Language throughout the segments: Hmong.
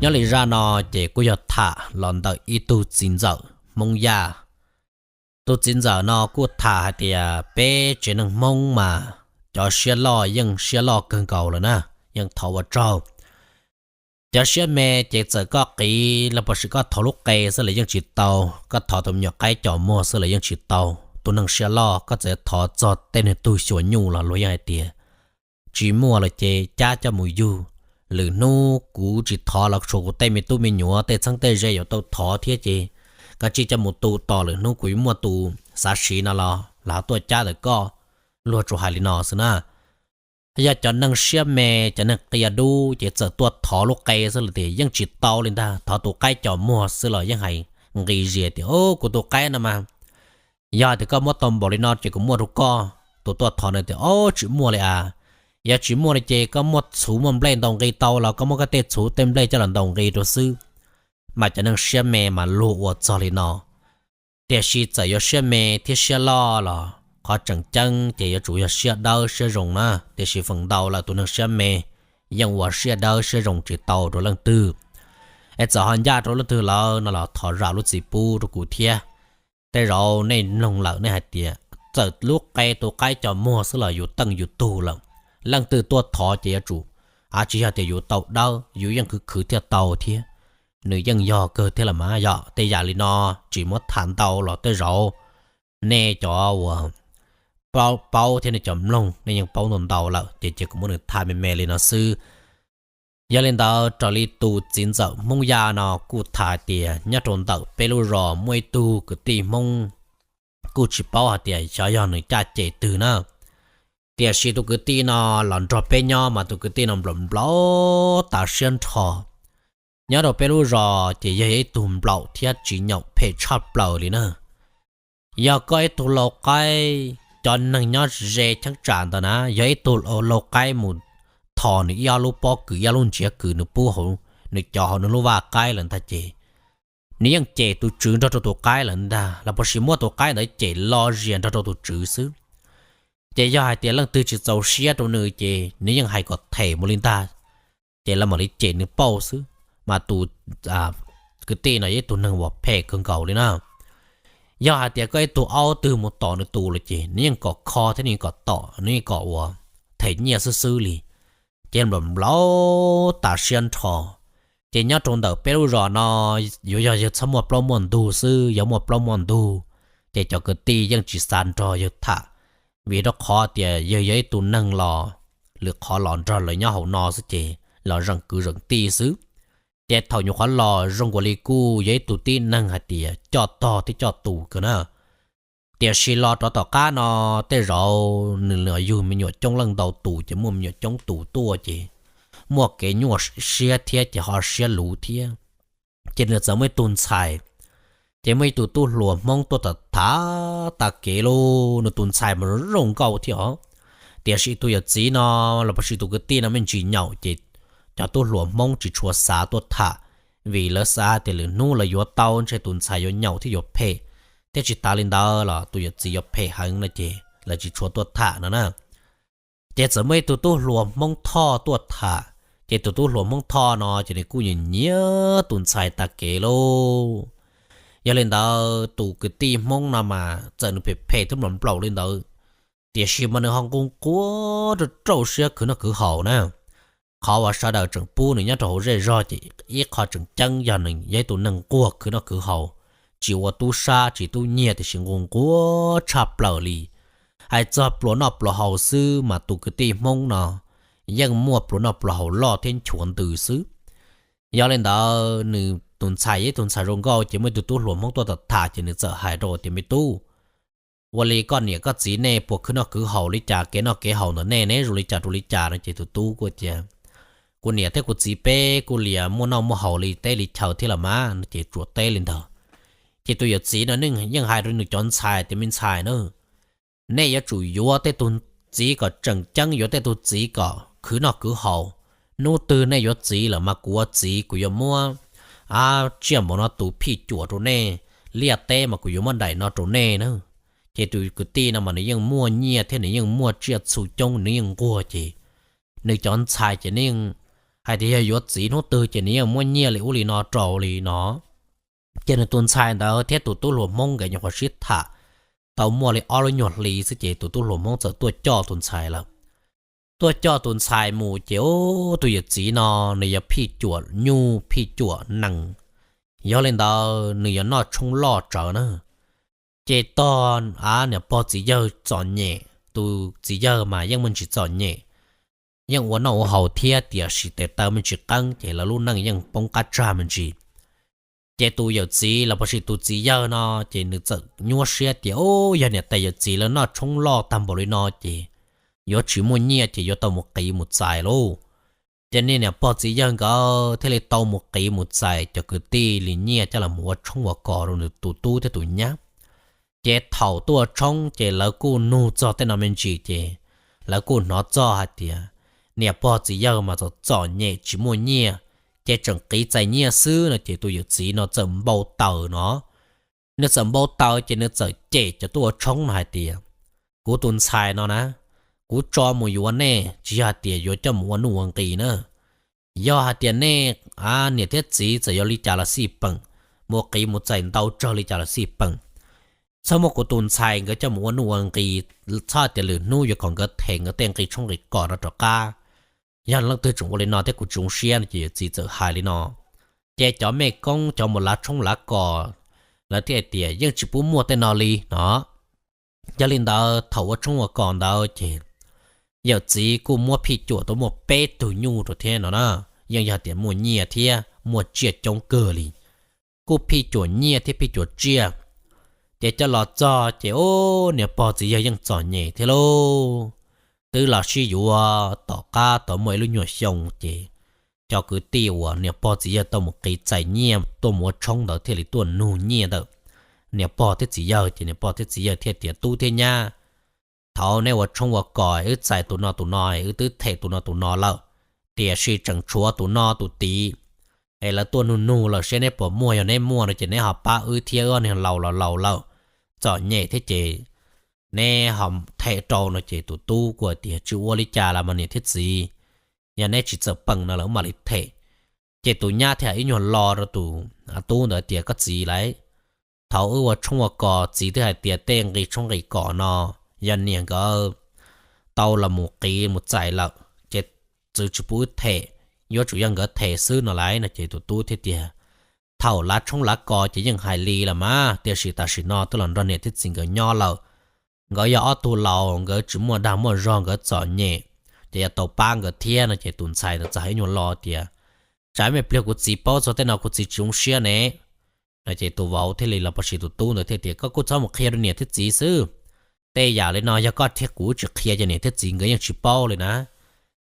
Nyob li zaj no ces kuj yog tham los ntawm ib tug txiv ntxawm Hmoob Yaj. Tus txiv ntxawm no kuj tham hais tias peb tsev neeg Hmoob mas cov siab loj yeej siab loj kawg nkaus lawm na, yeej thov ua tsaug. Cov siab me ces txawm koj qiv los puas sim koj thov lub qe xwb los yeej tsis tau, koj thov tus me nyuam qaib cos muag xwb los yeej tsis tau. Tus neeg siab loj koj txawm thov txog tej neeg tug xyuas nyuj los luag yeej hais tias tsis muaj los ces cab coj mus yug. Lwm hnub kuv tsis thov los tsuas kuv tej me tub me nyuam tej txheeb tej ze yuav tau thov thiab ces koj cia li coj mus tu tos lwm hnub kuv yuav muaj tus xav siv no los lawv tuaj cab ntawm koj. Luag tsuas hais li no xwb na. Yog cov neeg siab me, cov neeg qia dub ces txawm tuaj thov lub qe xwb los tias yeej tsis tau li ntag, thov tus qaib cos muag xwb los yeej hais nqi zis tias o kuv tus qaib no mas yog tias koj muab tau npaum li no ces kuv muaj rau koj. Tus tuaj thov no tias o tsis muaj li as, yog tsis muaj li ces koj muaj txhuv muaj nplej ntaus nqi tau los koj muab koj tej txhuv tej nplej coj los ntaus nqi rau xwb. Mas cov neeg siab me mas luag ua txog li no. Tiam sis txawm yuav siab me thiab siab loj los qhov tseem ceeb ces yuav tsum yog siab dawb siab zoo na, tiam sis feem ntau lawm tus neeg siab me yeej ua siab dawb siab zoo tsis tau rau leej twg. Es txawm ho ncaj rau leej twg lawm no los thov zam lub txim pub rau kuv thiab. Tej zaum nej mloog lawm nej hais tias txawm lub qe tus qaib cos muag xwb los yus teej yus tug lawm, leej twg tuaj thov ces yuav tsum, a tsis yog tias yus tau dawb, yus yeej khwv khwv thiaj tau thiab. Nws yeej yog kawg thiab los mas yog tej yam li no tsis muab tham ntau los tej zaum nej cov uas paub thiab nej cov mloog nej yeej paub ntau ntau lawm ces cia kuv muab nws tham me me li no xwb. Yog li ntawd raws li tus txiv ntxawm Hmoob Yaj no kuj tham hais tias nyob rau ntawm peb lub zos muaj ib tug kwv tij Hmoob, kuj tsis paub hais tias xyov yog nws caj ces twg na. Tiam sis tus kwv tij no los nrog peb nyob mas tus kwv tij no nplaum nplaum tas siab nrho. Nyob rau peb lub zos ces yog ib tug nplaum thiab tsis nyaum phem tshaj plaws li na. Yog koj ib tug lau qaib, cov neeg nyob ze cheeb tsam ntawd na, yog ib tug lau qaib mus thom nws ib ob lub pob kws ib ob lub ntsiav kws nws pub hauv, nws cov hauv nws lub vaj qaib lawm ntag ces nws yeej cem tus tswv nrog rau tus qaib lawm ntag, los puas sim muab tus qaib ntawd cem lo zias nrog rau tus tswv xwb. Ces yog hais tias leej twg tsis txaus siab rau nws ces nws yeej hais kom them mus li ntag, ces lawv mam li cem nws pauj xwb. Mas tus kwv tij no yog ib tug neeg uas phem kawg nkaus li na. Yog hais tias koj ib tug aub twg mus tom nws tus lawm ces nws yeej kom kho thiab nws yeej kom tom, nws yeej kom ua them nyiaj xwb xwb li. Ces nplaum nplaum tas siab nrho. Ces nyob rau ntawm peb lub zos no yuav yog yawg txhob muaj plaub muaj ntug xwb, yog muaj plaub muaj ntug ces cov kwv tij yeej tsis xav nrog yawg tham, vim rau qhov tias yawg yog ib tug neeg los lwm qhov los nrog lawv nyob hauv no xwb ces los zeem kwv zeem tij xwb. Ces thaum nyuam qhuav los zoo nkaus li kuj yog ib tug tib neeg hais tias coj tog thiab coj tus kawg na. Tiam sis los rov tom qab no tej zaum nws los yug me nyuam coob leej ntau tus ces muaj me nyuam coob tus tuaj ces muaj kev nyuaj siab thiab ces ho siab luv thiab. Ces nws txawm muaj ib tug ntxhais, ces muaj ib tug tub hluas Hmoob tuaj tham tham tas kev lauj, nws tus ntxhais mas zoo nkauj thiab os. Tiam sis tus yawm txiv no los puas sim tus kwv tij no me ntsis nyaum ces cov tub hluas Hmoob tsis tshua xav tuaj tham, vim lawv xav tias lwm hnub lawv yuav tau ntshe tus ntxhais yuav nyaum thiab yuav phem, thiab tsis tas li ntawd los tus yawm txiv yuav phem heev no ces lawv tsis tshua tuaj tham no na. Ces txawm muaj ib tug tub hluas Hmoob Thoj tuaj tham, ces tus tub hluas Hmoob Thoj no ces nws kuj nyiam nyiam tus ntxhais tas kev lauj. Yog li ntawd tus kwv tij Hmoob no mas txawm nws phem phem thiab nplaum nplaum li ntawd, tiam sis mas nws ho nquag nquag rau rau siab khwv noj khwv haus na. Qhov uas sawv daws tseem pub nws nyob rau hauv zej zog ces ib qho tseem ceeb yog nws yog ib tug neeg nquag khwv noj khwv haus, tsis ua tub sab tsis tub nyiag tiam sis nquag nquag tshaj plaws li. Hais txog pluas noj pluas haus xwb mas tus kwv tij Hmoob no yeej muaj pluas noj pluas haus loj thiab nchuav ntws xwb. Yog li ntawd nws tus ntxhais yog ib tug ntxhais zoo nkauj ces muaj ib tug tub hluas Hmoob tuaj tham tham ces nws txawm hais rau tias me tub, ua li koj niam koj txiv nej puas khwv noj khwv haus li cas, kev noj kev haus ntawm nej ne zoo li cas rau li cas no ces tus tub kuj tias kuv niam thiab kuv txiv peb kuj lias muaj noj muaj haus li teb li chaw thiab los mas no ces tsuas teb li ntawd. Ces tus yawm txiv no yeej hais rau nws cov ntxhais tias me ntxhais na, nej yuav tsum yuav tej tug txiv kom tseem ceeb, yuav tej tug txiv kom khwv noj khwv haus. Hnub twg nej yuav txiv lawm mas kuv ua txiv kuv yuav muab tsiaj npaum no tus phij cuam rau nej, liaj teb mas kuv yuav muab daim no rau nej na. Ces tus kwv tij no mas nws yeej muaj nyiaj thiab nws yeej muaj tsiaj txhu coob nws yeej nquag ces nws cov ntxhais ces nws yeej hais tias yog yuav txiv hnub twg ces nws yeej muab nyiaj li ub li no rau li no. Ces nws tus ntxhais ntawd thiab tus tub hluas Hmoob nkawd nyuam qhuav sib tham tau muaj li ob lub nyuag hli xwb ces tus tub hluas Hmoob txawm tuaj coj tus ntxhais lawm. Tuaj coj tus ntxhais mus ces ub, tus yawm txiv no nws yog phij cuam nyuj phij cuam nees, yog li ntawd nws yuav noj tshoob loj tsawv na. Ces tog av niam pog txiv yawg txom nyem, tus txiv yawg mas yeej muaj ntsis txom nyem, yeej ua noj ua haus thiab tiam sis tes taw me ntsis qeeb ces lawv lub neej yeej poob qab tsag me ntsis. Ces tus yawm txiv los puas sis tus txiv yawg no ces nws txawm nyuaj siab tias, ub, yog niam tais yawm txiv lawv noj tshoob loj tag npaum li no ces yuav tsis muaj nyiaj ces yuav tau mus qiv mus txais lauj. Ces niaj niam pog txiv yawg nkawd thiaj li tau mus qiv mus txais cov kwv tij li nyiaj coj los mus ua tshoob ua kos rau nws tus tub thiab tus nyab. Ces thaum tuaj ua tshoob ces lawv kuj nug txog tej no me ntsis ces lawv kuj hnov txog hais tias niam pog txiv yawg mas txom txom nyem tsis muaj nyiaj, ces tseem qiv txais nyiaj xwb no ces tus yawm txiv no txawm npau taws no. Nws txawm npau taws ces nws txawm cem cov tuaj ua tshoob no hais tias, kuv tus ntxhais no na, kuv tso mus yuav nej tsis yog hais tias yuav coj mus ua nuj ua nqis na. Yog hais tias nej niam thiab txiv txawm yuav li cas los xij peem, mus qiv mus txais ntau tsawg li cas los xij peem, txhob muab kuv tus ntxhais nkawd coj mus ua nuj ua nqis, txhob hais tias lwm hnub yuav kom nkawd them nkawd tej nqi tshoob nqi kos no rov qab. Yog leej twg tseem ua li no thiab kuv tsis zoo siab no ces yawm txiv txawm hais li no. Ces cov mej koob cov mus lav tshoob lav kos lawv thiaj hais tias yeej tsis pub muaj tej no li no. Yog li ntawd thaum ua tshoob ua kos ntawd ces yawm txiv kuj muab phij cuam tau muaj peb tug nyuj rau thiab no na, yeej yog tias muaj nyiaj thiab muaj tsiaj coob kawg li, kuj phij cuam nyiaj thiab phij cuam tsiaj. Ces coj los txog ces ub, niam pog txiv yawg yeej txom nyem thiab lauj. Twb los sib yuav tom qab tau muaj ib lub nyuag xyoo ces cov kwv tij uas niam pog txiv yawg tau mus qiv txais nyiaj tuaj mus ua tshoob ntawd thiaj li tuaj nug nyiaj ntawm niam pog thiab txiv yawg ces niam pog thiab txiv yawg thiaj tias, tub thiab nyab, thaum neb ua tshoob ua kos wb txais tus no tus no, wb twb them tus no tus no lawm, tiam sis tseem tshuav tus no tus tid, es lawv tuaj nug nug lawm seb neb puas muaj, yog neb muaj no ces neb ho pab wb thiab, wb niag laus los laus lawm, txom nyem thiab ces neb ho them rau no ces tus tub kuj tias, tsis ua li cas los mas niam thiab txiv, yog neb tsis txawm peem no lawm wb mam li them. Ces tus nyab thiaj ib nyuag lo rau tus tub ntawd tias, koj txiv lauj, thaum wb ua tshoob ua kos txiv twb hais tias tej nqi tshoob nqi kos no yog niam nkawd tau los mus qiv mus txais lawm ces txiv tsis pub wb them, yuav tsum yog nkawd them xwb no lauj no ces tus tub thiaj tias, thaum lav tshoob lav kos ces yeej hais li los mas, tiam sis tam sim no twb los nrog niam thiab txiv nkawd nyob lawm, nkawd yog ob tug laus nkawd tsis muaj dag muaj zog nkawd txom nyem, ces yuav tau pab nkawd thiab no ces tus ntxhais ntawd txawm hais ib nyuag lo tias, tsam me pliag kuv txiv paub txog tej no kuv txiv tsis zoo siab ne. No ces tus vauv thiaj li los puas sis tus tub ntawd thiaj tias, koj kuj txhob mus qhia rau niam thiab txiv xwb, tej yam li no yog koj thiab kuv tsis qhia ces niam thiab txiv nkawd yeej tsis paub li na.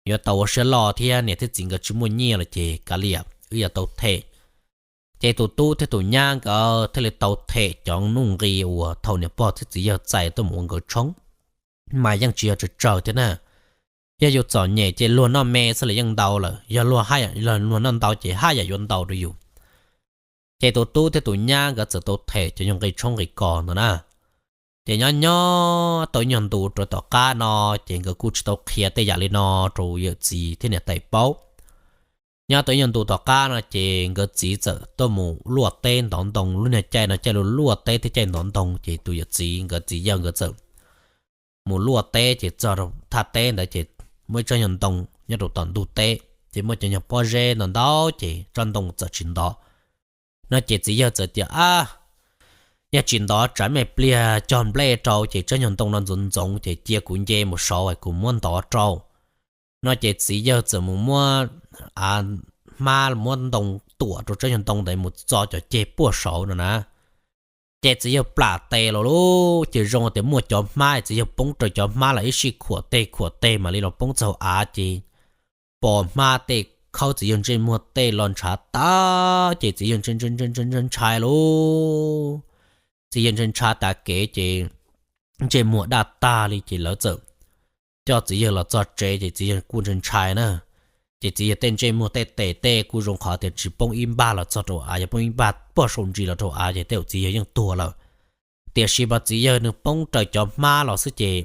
Yuav tau ua siab loj thiab niam thiab txiv nkawd tsis muaj nyiaj los ces kav liam wb yuav tau them. Ces tus tub thiab tus nyab nkawd thiaj li tau them cov nuj nqi uas thaum niam pog thiab txiv yawg txais tuaj mus ua nkawd tshoob, mas yeej tsis yog tsawg tsawg thiab na. Yog yus txom nyem ces luag noj me xwb los yeej ntau lawm, yog luag noj ntau ces haj yam yuav ntau rau yus. Ces tus tub thiab tus nyab nkawd txawm tau them cov nyuag nqi tshoob nqi kos ntawd na. Ces nyob nyob tau ib nyuag ntu rau tom qab no, ces nkawd kuj tsis tau qhia tej yam li no rau yawm txiv thiab niam tais paub. Nyob tau ib nyuag ntu tom qab no ces nkawd txiv txawm tuaj mus luaj teb ntov ntoo, lub niag caij no caij luaj luaj teb thiab caij ntov ntoo, ces tus yawm txiv nkawd txiv yawg nkawd txawm mus luaj teb ces txog rau thaj teb ntawd ces muaj ib tsob nyuag ntoo nyob rau tom ntug teb, ces muaj cov nyuag pob zeb ntau ntau ces tsob ntoo txawm tsis ntov. No ces txiv yawg txawm tias, ab, yog tsis ntov tsam me pliag cog nplej rau ces tsob nyuag ntoo no ntxoov ntxoov ces cia kuv nce mus saud kuv muab ntov rau. No ces txiv yawg txawm mus muab hmab muab ntoo tuam rau tsob nyuag ntoo ntawd mus txo cov ceg puag saud no na. Ces txiv yawg plam tes los lub ces zoo tias muaj cov hmab, txiv yawg poob raws cov hmab los ib sij khuam teg khuam teg mam li los poob txog hauv av ces pom hmab tej khaub txiv yawg ntsej muag tej los ntshav tas ces txiv yawg ntshai ntshai ntshai ntshai ntshai lauj. Txiv yawg ntshai ntshai tas kev ces ntsej muag daj tag li ces lawv txawm coj txiv yawg los txog tsev ces txiv yawg kuj ntshai ntshai na. Ces txiv yawg tej ntsej muag tej tes tej kuj zoo qhov tias tsis poob ib npag los txog rau av, yog poob ib npag puag saum ntsis los rau av ces tej zaum txiv yawg yeej tuag lawm. Tiam sis mas txiv yawg nws poob raws cov hmab los xwb ces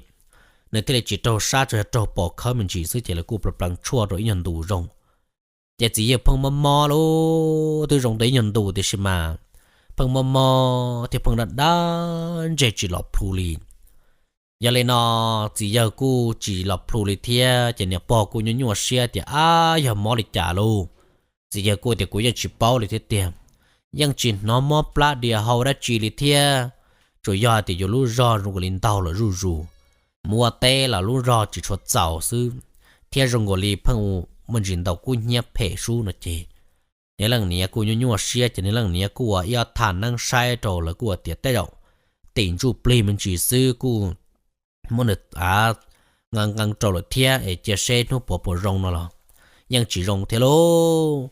nws thiaj li tsis raug sab, tsuas yog raug pom khawb me ntsis xwb ces lawv kuj plees plees tshuaj rau ib nyuag ntu zoo. Ces txiv yawg pheej mob mob lub twb zoo tau ib nyuag ntu tiam sis mas pheej mob mob thiab pheej daj daj ntseg tsis los plhu li. Yog li no txiv yawg kuj tsis los plhu li thiab ces niam pog kuj nyuaj nyuaj siab tias ab yog mob li cas lauj. Txiv yawg kuj tias kuv yeej tsis paub li thiab tiag, yeej tsis hnov mob plab dias hau dab tsi li thiab, tsuas yog tias yus lub zog zoo nkaus li ntaug lawm zuj zus, mus ua teb los lub zog tsis tshua txaus xwb, thiab zoo nkaus li pheej muaj ntsis ntaus kub hnyiab phem sub no ces niag leej niam kuj nyuaj nyuaj siab ces niag leej niam kuj ua ib ob thaj neeb saib rau lawv kuj ua tias tej zaum tim ntsuj plig me ntsis xwb kuj muab nws nqa nqee rau lawm thiab es cia seb hnub puas puas zoo no los yeej tsis zoo thiab lauj.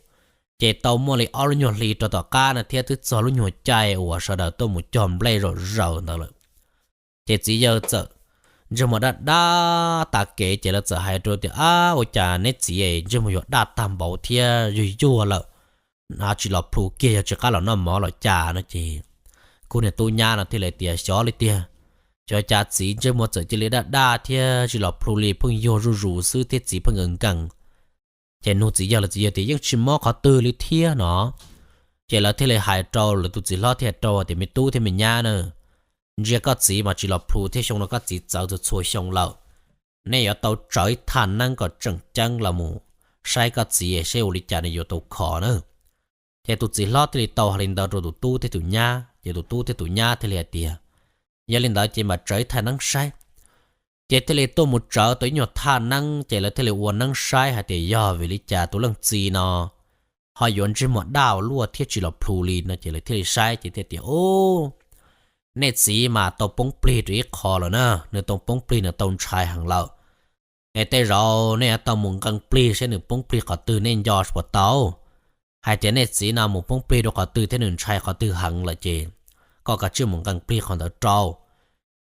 Ces tau muaj li ob lub nyuag hli rau tom qab no thiab twb txog lub nyuag caij uas sawv daws tuaj mus cog nplej zom zaws ntawd lawm. Ces txiv yawg txawm ntsej muag daj daj tas kev ces lawv txawm hais rau tias ab ua cas neb txiv ntsej muag yuav daj tag npaum thiab yuag yuag lawm, tsis los plhu kiag yog tsis qab los noj mov los cas no ces kuv niag tub nyab no thiaj li tias xyov li tiag, xyov cas txiv ntsej muag txawm cia li daj daj thiab tsis los plhu li pheej yuag zuj zus xwb thiab txiv pheej nkees nkees. Ces nug txiv yawg los txiv yawg tias yeej tsis mob qhov twg li thiab no. Ces lawv thiaj li hais rau lawv tus txiv hlob thiaj hais rau tias me tub thiab me nyab na, ntsia koj txiv mas tsis los plhu thiab xyoo no koj txiv txawv txhua txhua xyoo lawm, nej yuav tau tsawv ib thaj neeb kom tseem ceeb los mus saib koj txiv seb ua li cas nws yuav tau khov na. Ces tus txiv hlob thiaj li tau hais li ntawd rau tus tub thiab tus nyab ces tus tub thiab tus nyab thiaj li hais tias yog li ntawd ces mam tsawv ib thaj neeb saib. Ces thiaj li tuaj mus tsawv tau ib nyuag thaj neeb ces lawv thiaj li ua neeb saib hais tias yog vim li cas tus leej txiv no ho yuav ntsej muag daj ua luaj thiab tsis los plhu li no ces lawv thiaj li saib ces thiaj tias u, nej txiv mas tau poob plig rau ib qho lawm na, nws tau poob plig nws tau ntshai heev lawm. Es tej zaum nej yuav tau mus nqee plig saib nws poob plig qhov twg, nej nco puas tau hais tias nej txiv no mus poob plig rau qhov twg thiab nws ntshai qhov twg heev lawm ces koj kav tsij mus nqee plig qhov ntawd rau.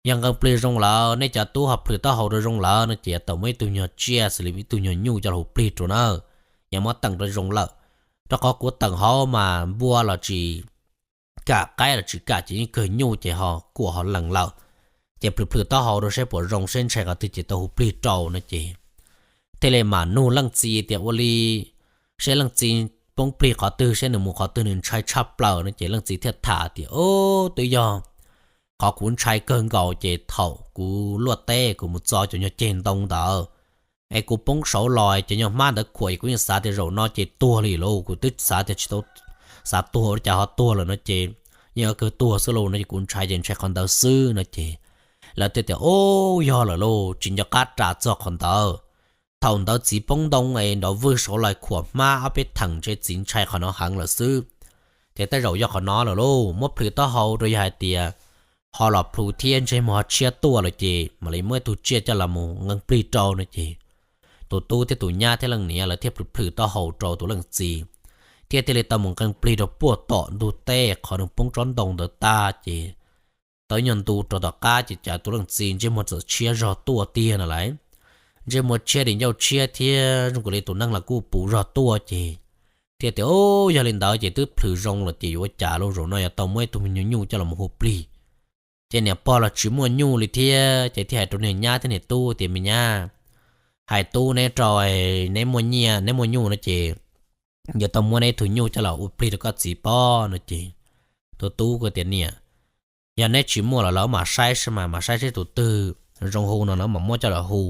Yog nqee plig zoo lawm nej cov tub ho plhws taub hau rau zoo lawm no ces tau muab ib tug nyuag tsiaj xws li ib tug nyuag nyuj coj los hu plig rau na, yog muab teem rau zoo lawm, rau qhov kuv teem hauv mas npua los tsis kam, qaib los tsis kam ces yeej kawg nyuj ces ho kuam ho lees lawm. Ces plhws plhws taub hau rau seb puas zoo seb ntshai qhov twg ces tau hu plig rau no ces thiaj li mam nug leej txiv tias ua li seb leej txiv poob plig qhov twg, seb nws mus qhov twg nws ntshai tshaj plaws no ces leej txiv thiaj tham tias o, twb yog qhov kuv ntshai kawg nkaus ces thaum kuv luaj teb kuv mus txo cov nyuag ceg ntoo ntawd es kuv poob saud los cov nyuag hmab ntawd khuam es kuv yeej xav tias zaum no ces tuag li lauj, kuv twb xav tias tsis tau, xav tuag ua cas ho tuag lawm no ces yeej yuav kawg tuag xwb lauj no ces kuv ntshai ces ntshai qhov ntawd xwb no ces lawv thiaj tias o, yog lawm lauj, tsis nco qab ras txog qhov ntawd. Thaum ntawd txiv poob ntoo es nrov vwj saud los khuam hmab ob peb theem ntshe txiv ntshai qhov no heev lawm xwb. Ces tej zaum yog qhov no lawm lauj, muab plhws taub hau rau yog hais tias ho los plhu thiab ntsej muag ho tshiab tuaj lawm ces mam li muab ib tug tsiaj coj los mus nqee plig rau no ces tus tub thiab tus nyab thiab leej niam lawv thiaj plhws plhws taub hau rau tus leej txiv thiab thiaj li tau mus nqee plig rau puag tom ntug teb qhov nws poob tsob ntoo ntawd tag ces tau ib nyuag ntu rau tom qab ces cas tus leej txiv ntsej muag txawm tshiab zog tuaj tiag no lauj. Ntsej muag tshiab di ncauj tshiab thiab zoo nkaus li tus neeg los kuj puv zog tuaj ces thiaj tias o, yog li ntawd ces twb plhws zoo lawm ces yuav ua cas lauj, zaum no yuav tau muab ib tug me nyuam nyuj coj los hu plig. Ces niam pog los tsis muaj nyuj li thiab ces thiaj hais rau niag nyab thiab niag tub tias me nyab, hais tub neb rau, neb muaj nyiaj neb muaj nyuj no ces yuav tau muab neb ib tug nyuj coj los ua plig rau koj txiv pob no ces tus tub kuj tias niam, yog neb tsis muaj los lawv mam saib saib mas, mam saib seb tus twg zoo hu no lawv mam muab coj los hu.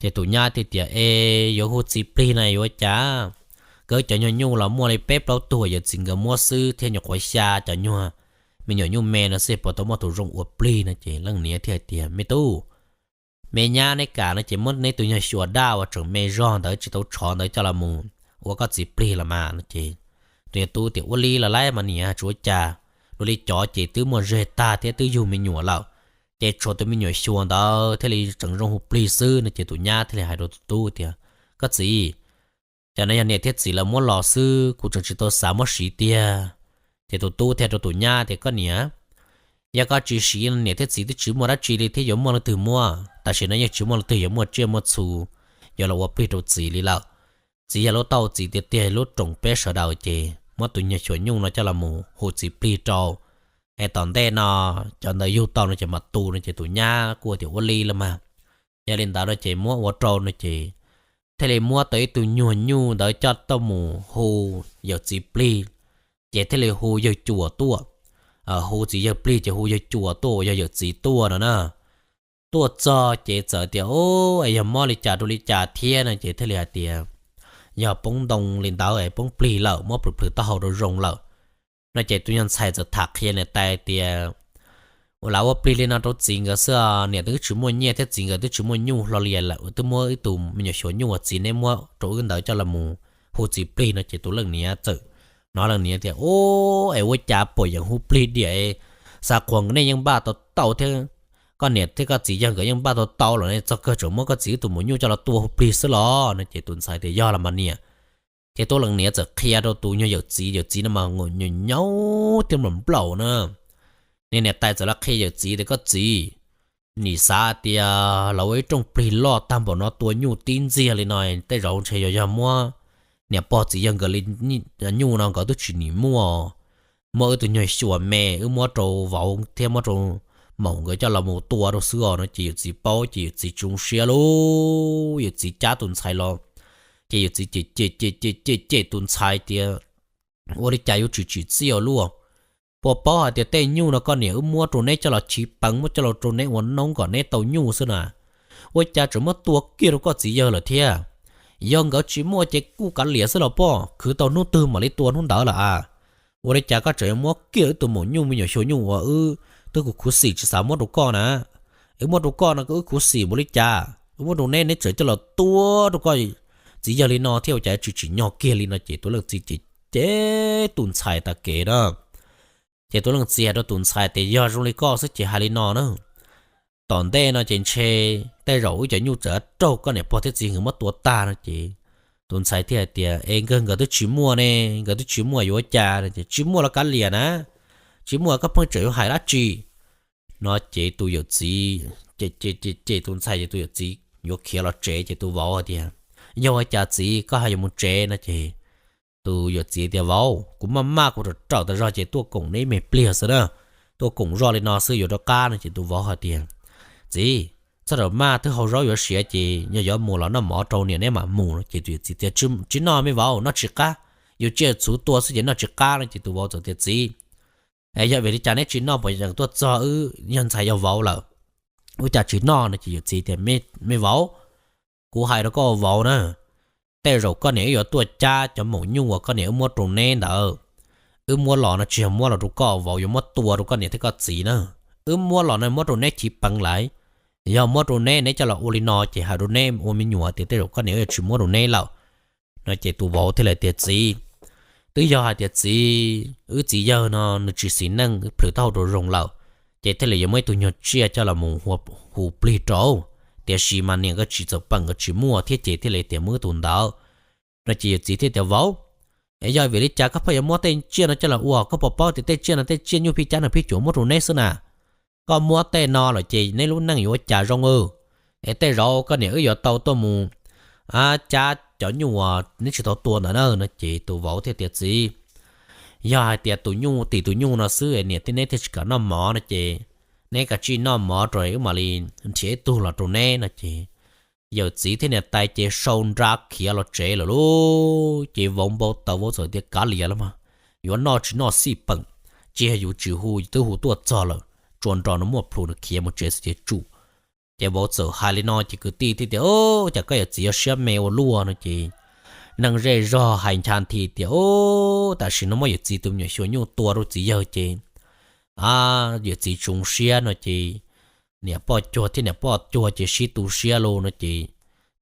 Ces tus nyab thiaj tias es yuav hu txiv plig no yuav ua cas, nkawd cov nyuag nyuj los muaj li peb plaub tug yawm txiv nkawd muab xwb thiab nyuam qhuav xya cov nyuag me nyuam nyuj me no xwb puas tau muaj tus zoo ua plig no ces leej niam thiaj hais tias me tub, me nyab neb kam no ces muab neb tus nyuag xyuas daj uas tseem me zog ntawd tsis tau tshov ntawd coj los mus ua koj txiv plig los mas no ces tus niag tub tias ua li los laib mas niam, tsuas ua cas, luag li cov ces twb muaj zej tag thiab twb yug me nyuam lawm, ces tshuav tus me nyuam xyuas ntawd thiaj li tseem zoo hu plig xwb no ces tus nyab thiaj li hais rau tus tub tias koj txiv, cov no yog niam thiab txiv lawv muab los xwb, kuv tseem tsis tau xav muab siv tiag. Ces tus tub thiaj rau tus nyab tias koj niam, yog koj tsis siv niam thiab txiv twb tsis muaj dab tsi li thiab yuav muaj leej twg muab, tam sim no yeej tsis muaj leej twg yuav muaj tsiaj muaj txhu yuav los ua plig rau txiv li lawm. Txiv yog lub tauj txiv tiag tiag lub roos peb sawv daws ces muab tus nyuag xyuas nyuj no coj los mus hu txiv plig rau, es tom ntej no cov ntawd yug tau no ces mam tu no ces tus nyab kuj tias ua li los mas, yog li ntawd no ces muab ua rau no ces thiaj li muab tau ib tug nyuag nyuj ntawd coj tuaj mus hu yawm txiv plig, ces thiaj li hu yawg cuas tuaj. Hu txiv yawg plig ces hu yawg cuas tuaj uas yog yawm txiv tuaj no na. Tuaj txog ces txawm tias, Ub, es yog mob li cas rau li cas thiab? no ces thiaj li hais tias, Yog poob ntoo li ntawd es poob plig lawm, muab plhws plhws taub hau rau zoo lawm. No ces tus nyuag ntxhais txawm tham qhia niam tais tias, Ua, lawv ua plig li no rau txiv nkawd xwb, niam twb tsis muaj nyiaj thiab txiv nkawd twb tsis muaj nyuj hlo li lawm, twb muab ib tug me nyuam xyuas nyuj uas txiv neb muab rau wb ntawd coj los mus hu txiv plig. No ces tus leej niam txawm hnov leej niam tias, Ub, es ua cas pom yeem hu plig diam, xav qhuas nej yeej npaj tau tau thiab, koj niam thiab koj txiv yawg nkawd yeej npaj tau tau los ne, txog kawg tseem muab koj txiv wb tus maum nyuj coj los tua hu plig xwb los? No ces tus ntxhais tias, Yog los mas niam. Ces tus leej niam txawm qhia rau tus nyuag yawm txiv, yawm txiv no mas nyaum nyaum thiab nplaum nplaum na. Niag niam tais txawm los qhia yawm txiv tias, Koj txiv, nim xav tias lawv ua ib rooj plig loj tag npaum no tua nyuj tib ntxiag li no, tej zaum ntshe yog, yog muab niam pog txiv yawg nkawd li nyuj no nkawd twb tsis nim muaj. Muab wb tus nyuag xyuas me wb muab rau vauv thiab muab rau maum nkawd coj los mus tua rau xwb os. No ces yawm txiv paub ces yawm txiv tsis zoo siab lauj, yawm txiv cab tus ntxhais los, ces yawm txiv cem cem cem cem cem tus ntxhais tias, Ua li cas yuav tsis tsim txiaj ua luaj? Puas paub hais tias tej nyuj no koj niam wb muab rau neb coj los chiv peev, muab coj los rau neb ua noob kom neb tau nyuj xwb na, ua cas tseem muab tua kiag rau koj txiv yawg lawm thiab? Yog nkawd tsis muaj ces kuj kav liam xwb los pob, khwv tau hnub twg mam li tua hnub ntawd lawm a. Ua li cas koj tseem yuav muab kiag wb tus maum nyuj me nyuam xyuas nyuj uas wb twb khuv khuv xim tsis xav muab rau koj na? Wb muab rau koj no wb khuv xim npaum li cas, wb muab rau neb, neb tseem coj los tua rau koj txiv yawg li no thiab, ua cas tsis tsim nyog kiag li? No ces tus leej txiv cem cem tus ntxhais tas kev na. Ces tus leej txiv hais rau tus ntxhais tias, Yog zoo li koj xwb ces hais li no na, tom ntej no ces ntshe tej zaum wb cov nyuj txawm raug koj niam pog thiab txiv nkawd muab tua tag. No ces tus ntxhais thiaj hais tias, Es nkawd, nkawd twb tsis muaj ne, nkawd twb tsis muaj yuav ua cas? No ces, Tsis muaj los kav liam na, tsis muaj koj pheej tseem yuav hais dab tsi? No ces tus yawm txiv cem cem cem tus ntxhais ces tus yawm txiv yuav khiav los tsev ces tus vauv hais tias, Yog ua cas txiv, koj ho yuav mus tsev? No ces tus yawm txiv tias, Vauv, kuv maj maj kuv rawm rawm tas zog ces tuaj koom neb ib me pliag xwb na, tuaj koom zoj li no xwb yuav rov qab. No ces tus vauv hais tias, Txiv, txhob rawm maj, twb hau zaub yuav siav ces yog yuav mus los noj mov rau niam neb mam mus. No ces tus yawm txiv tias, Tsis noj me vauv, noj tsis qab, yus tsiaj txhuv tua xwb ces noj tsis qab. No ces tus vauv txawm tias, Txiv, yog vim li cas neb tsis noj, puas yeem tuaj txog wb yog ntxhais yog vauv lawm, ua cas tsis noj? No ces yawm txiv tias, Me vauv, kuv hais rau koj vauv na, tej zaum koj niam wb yuav tuaj cab cov maum nyuj uas koj niam wb muab rau neb ntawd. Wb muab los no tsis yog muab los rau koj vauv, yuav muab tua rau koj niam thiab koj txiv na. Wb muab los no muab rau neb chiv peev lawm. Yog muab rau neb, neb coj los ua li no ces hais rau neb ua me nyuam tias tej zaum koj niam wb yuav tsis muab rau neb lawm. No ces tus vauv thiaj li tias, Txiv, twb yog hais tias txiv, wb txiv yawg no nws tsis xis neej, plhws taub hau rau zoo lawm, ces thiaj li yuav muab ib tug nyuag tsiaj coj los mus hu plig rau, tiam sis mas niam nkawd tsis txawm peem, nkawd tsis muaj thiab ces thiaj li tias muab ib tug ntawd. No ces yawm txiv thiaj tias, Vauv, es yog vim li cas koj pheej yuav muab tej tsiaj no coj los ua? Koj puas paub tias tej tsiaj no tej tsiaj nyuj phij cab nag phij cuam muab rau neb xwb na? Koj muab tej no lawm ces neb lub neej yuav ua cas zoo? Es tej zaum koj niam wb yuav tau tuaj mus cab cov nyuj uas neb tsis tau tua ntawd na. No ces tus vauv thiaj tias, Txiv, yog hais tias tus nyuj tim tus nyuj no xwb niam thiab neb thiaj tsis kam noj mov no ces neb kav tsij noj mov rau wb mam li nrhiav ib tug los rau neb. No ces yawm txiv thiab niam tais ces sau nra khiav los tsev lawm lauj. Ces vauv npau taws, vauv txawm tias, Kav liam los mas, yuav noj tsis noj xij peem, tsis yog yus tsis hu, twb hu tuaj txog lawm, tsuas nrog nws muaj plhus nws khiav mus tsev xwb ces tsum. Ces vauv txawm hais li no ces kwv tij thiaj tias, Ub, cas koj yawm txiv yuav siab me ua luaj? No ces neeg zej zog hais ncha nthi tias, Ub, tam sim no muab yawm txiv tus me nyuam xyuas nyuj tua rau txiv yawg ces yawm txiv tsis zoo siab. No ces niam poj cuag thiab niam poj cuag ces sib tu siab lauj. No ces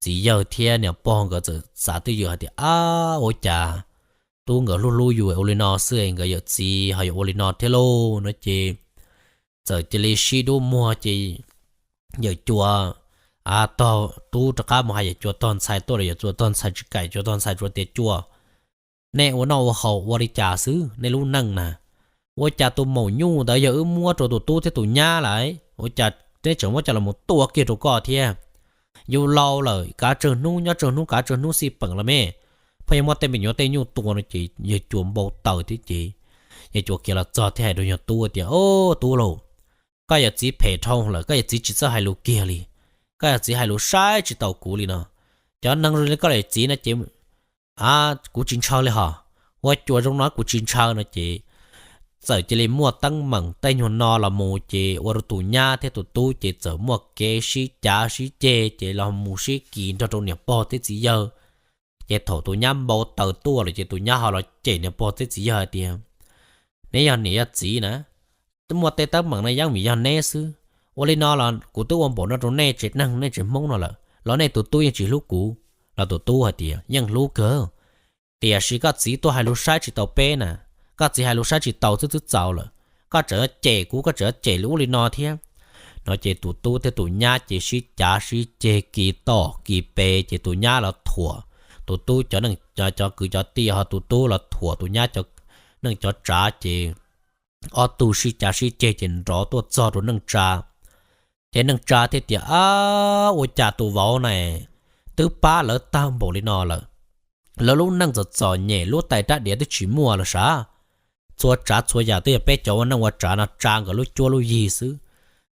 txiv yawg thiab niam pog nkawd txawm xav twj ywm hais tias, Ab, ua cas tub nkawd hlub hlub yus ua li no xwb es nkawd yawm txiv ho yuav ua li no thiab lauj? No ces txawm cia li sib dub muag ces yawm cuas tog tub rov qab mus hais yawm cuas tog ntxhais tuaj los yawm cuas tog ntxhais tsis kam, yawm cuas tog ntxhais tsuas tias, Cuas, nej ua noj ua haus ua li cas xwb nej lub neej na? Ua cas tus maum nyuj ntawd yog wb muab rau tus tub thiab tus nyab lawm, ua cas neb tseem muab coj los tua kiag rau koj thiab? Yus laus lawm, kav tsawg hnub nyob tsawg hnub, kav tsawg hnub xij peem los me, pheej yuav muab tej me nyuam tej nyuj tua. No ces yawg cuas npau taws thiab ces yawg cuas khiav los txog thiab hais rau yawg tub tias, Ob, tub lauj, koj yawm txiv phem dhau lawm, koj yawm txiv tsis txawj hais lus kiag li, koj yawm txiv hais lus saib tsis taus kuv li no. cov neeg zoo li koj li txiv no ces kuv tsis ntshaw li hos, ua cas zoo no kuv tsis ntshaw no ces txawm cia li muaj teeb meem tej nyuag no los mus ces ua rau tus nyab thiab tus tub ces txawm muaj kev sib cav sib ceg ces los mus sib kis nrog rau niam pog thiab txiv yawg. Ces thaum tus nyab npau taws tuaj lawm ces tus nyab ho los cem niam pog thiab txiv yawg hais tias, neb yog niam yog txiv na, twb muaj tej teeb meem no yeej vim yog neb xwb. Ua li no los kuv twb ua npaum no rau nej tsev neeg nej tsev Hmoob no lawm los nej tus tub yeej tsis hlub kuv. Los tus tub hais tias, yeej hlub kawg, tiam sis koj txiv tuaj hais lus saib tsis taus peb na, koj txiv hais lus saib tsis taus xwb twb txaus lawm, koj tseem cem kuv, koj tseem cem li ub li no thiab. No ces tus tub thiab tus nyab ces sib cav sib ceg kis tom kis pes ces tus nyab los thuam tus tub cov neej, cov kwv cov tij, ho tus tub los thuam tus nyab cov neej cov tsav ces ob tug sib cav sib ceg ces nrov tuaj txog rau neej tsa. Ces neej tsa thiaj tias, ab, ua cas tus vauv na twb pab lawv tag npaum li no lawm, lawv lub neej txom txom nyem, lub tais rab diav twb tsis muaj los sav, txhua tsav txhua yam twb yog peb cov ua neej ua tsav no tsa nkawd lub cuab lub yig xwb.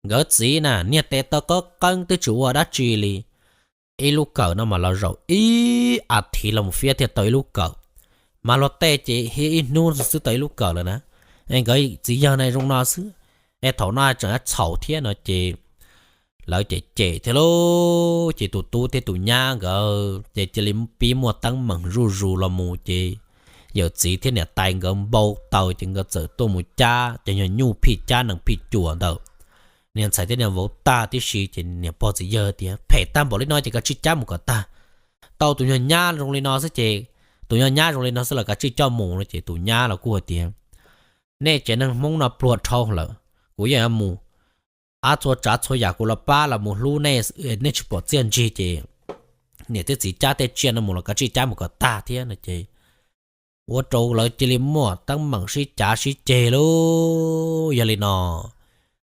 Nkawd txiv na niag tes taw qawb qeeb twb tsis ua dab tsi li, ib lub kawm no mas los zaum ib as thiv los fiab thiaj tau ib lub kawm, mas luag tej ces hiab ib hnub xwb tau ib lub kawm lawm na. Es nkawd txiv yawg na zoo no xwb, es thaum no tseem txhaum thiab no ces lawv cem cem thiab lauj. Ces tus tub thiab tus nyab nkawd ces cia li pib muaj teeb meem zuj zus los mus ces yawm txiv thiab niam tais nkawd npau taws ces nkawd txawm tuaj mus cab cov nyuag nyuj phij cab nees phij cuam ntawm niag ntxhais thiab niag vauv tag tib si ces niam pog txiv yawg tias, phem tag npaum li no ces koj tsij cab mus kom tag, tau tus nyuag nyab zoo li no xwb ces, tus nyuag nyab zoo li no xwb los koj tsij coj mus no ces tus nyab los kuj hais tias, nej tsev neeg Hmoob no pluag dhau lawm, kuv yeej yuav mus, ab, txhua tsav txhua yam kuv los pab los mus hlub nej, nej tsis pom txiaj ntsig ces niam thiab txiv cab tej tsiaj no mus los koj tsij cab mus kom tag thiab no ces ua rau lawv cia li muaj teeb meem sib cav sib ceg lauj. Yog li no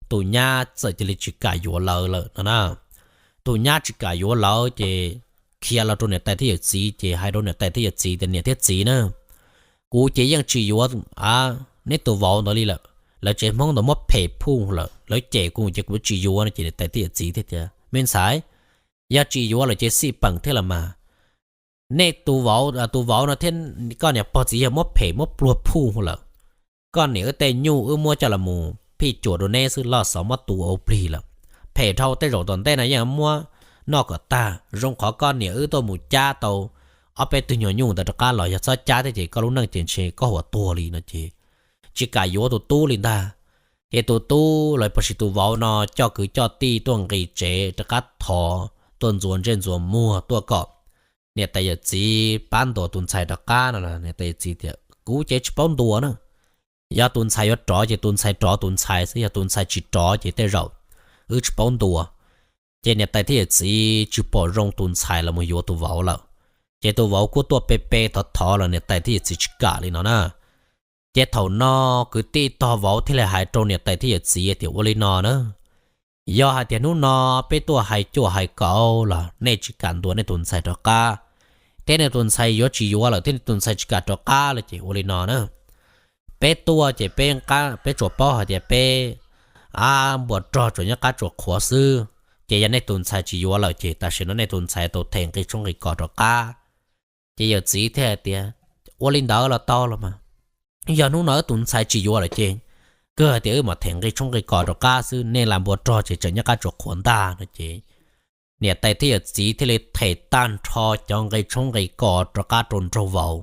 tus nyab txawm cia li tsis kam yuav lawv lawm no na. Tus nyab tsis kam yuav lawv ces khiav los rau niam tais thiab yawm txiv ces hais rau niam tais thiab yawm txiv tias, niam thiab txiv na, kuv ces yeej tsis yuav neb tus vauv ntawd li lawm, lawv tsev Hmoob ntawd muab phem phuj lawm, lawv cem kuv ces kuv tsis yuav no ces niam tais thiab yawm txiv thiaj tias, me ntxhais, yog tsis yuav lawm ces xij peem thiab los mas. Nej tus vauv, tus vauv no thiab koj niam pog txiv yawg muab phem muab pluag phuj lawm. Koj niam wb tej nyuj wb muab coj los mus phij cuam rau neb xwb, loj xov muab tu ua plig lawm. Phem dhau, tej zaum tom ntej no yeej muab noj kom tag, zoo qhov koj niam wb tuaj mus cab tau ob peb tug nyuag nyuj ntawd rov qab los, yog txhob cab thiab ces koj lub neej ces ntshe koj huam tuag li no ces tsis kam yuav tus tub li ntag. Ces tus tub los puas sis tus vauv no coj kwv coj tij tuaj nqis tsev rov qab thov tuaj ntxuav ntsej ntxuav muag tuaj kom niam tais yawm txiv pab ntuas tus ntxhais rov qab no los niam tais yawm txiv tias, kuv ces tsis paub ntuas na. Yog tus ntxhais yuav rov ces tus ntxhais rov tus ntxhais xwb, yog tus ntxhais tsis rov ces tej zaum wb tsis paub ntuas. Ces niam tais thiab yawm txiv tsis pom zoo tus ntxhais los mus yuav tus vauv lawm. Ces tus vauv kuj tuaj pe pe thov thov los niam tais thiab yawm txiv tsis kam li no na. Ces thaum no kwv tij tog vauv thiaj li hais rau niam tais thiab yawm txiv tias, ua li no na, yog hais tias hnub no peb tuaj hais cuaj hais kaum los nej tsis kam ntuas nej tus ntxhais rov qab, thiab nej tus ntxhais yuav tsis yuav lawm thiab nej tus ntxhais tsis kam rov qab lawm ces ua li no na, peb tuaj ces peb, peb tsuas paub hais tias peb, a, npua rog tsuas nyob qab tsuas qhuav xwb. Ces yog nej tus ntxhais tsis yuav lawm ces tam sim no nej tus ntxhais tau them nqi tshoob nqi kos rov qab. Ces yawm txiv thiaj hais tias, ua li ntawd los tau los mas, yog hnub no wb tus ntxhais tsis yuav lawm ces kawg hais tias wb mam them nqi tshoob nqi kos rov qab xwb, nej las npua rog ces tseem nyob qab tsuas qhuav ntag no ces niam tais thiab yawm txiv thiaj li them tag nrho cov nqi tshoob nqi kos rov qab rau nraug vauv.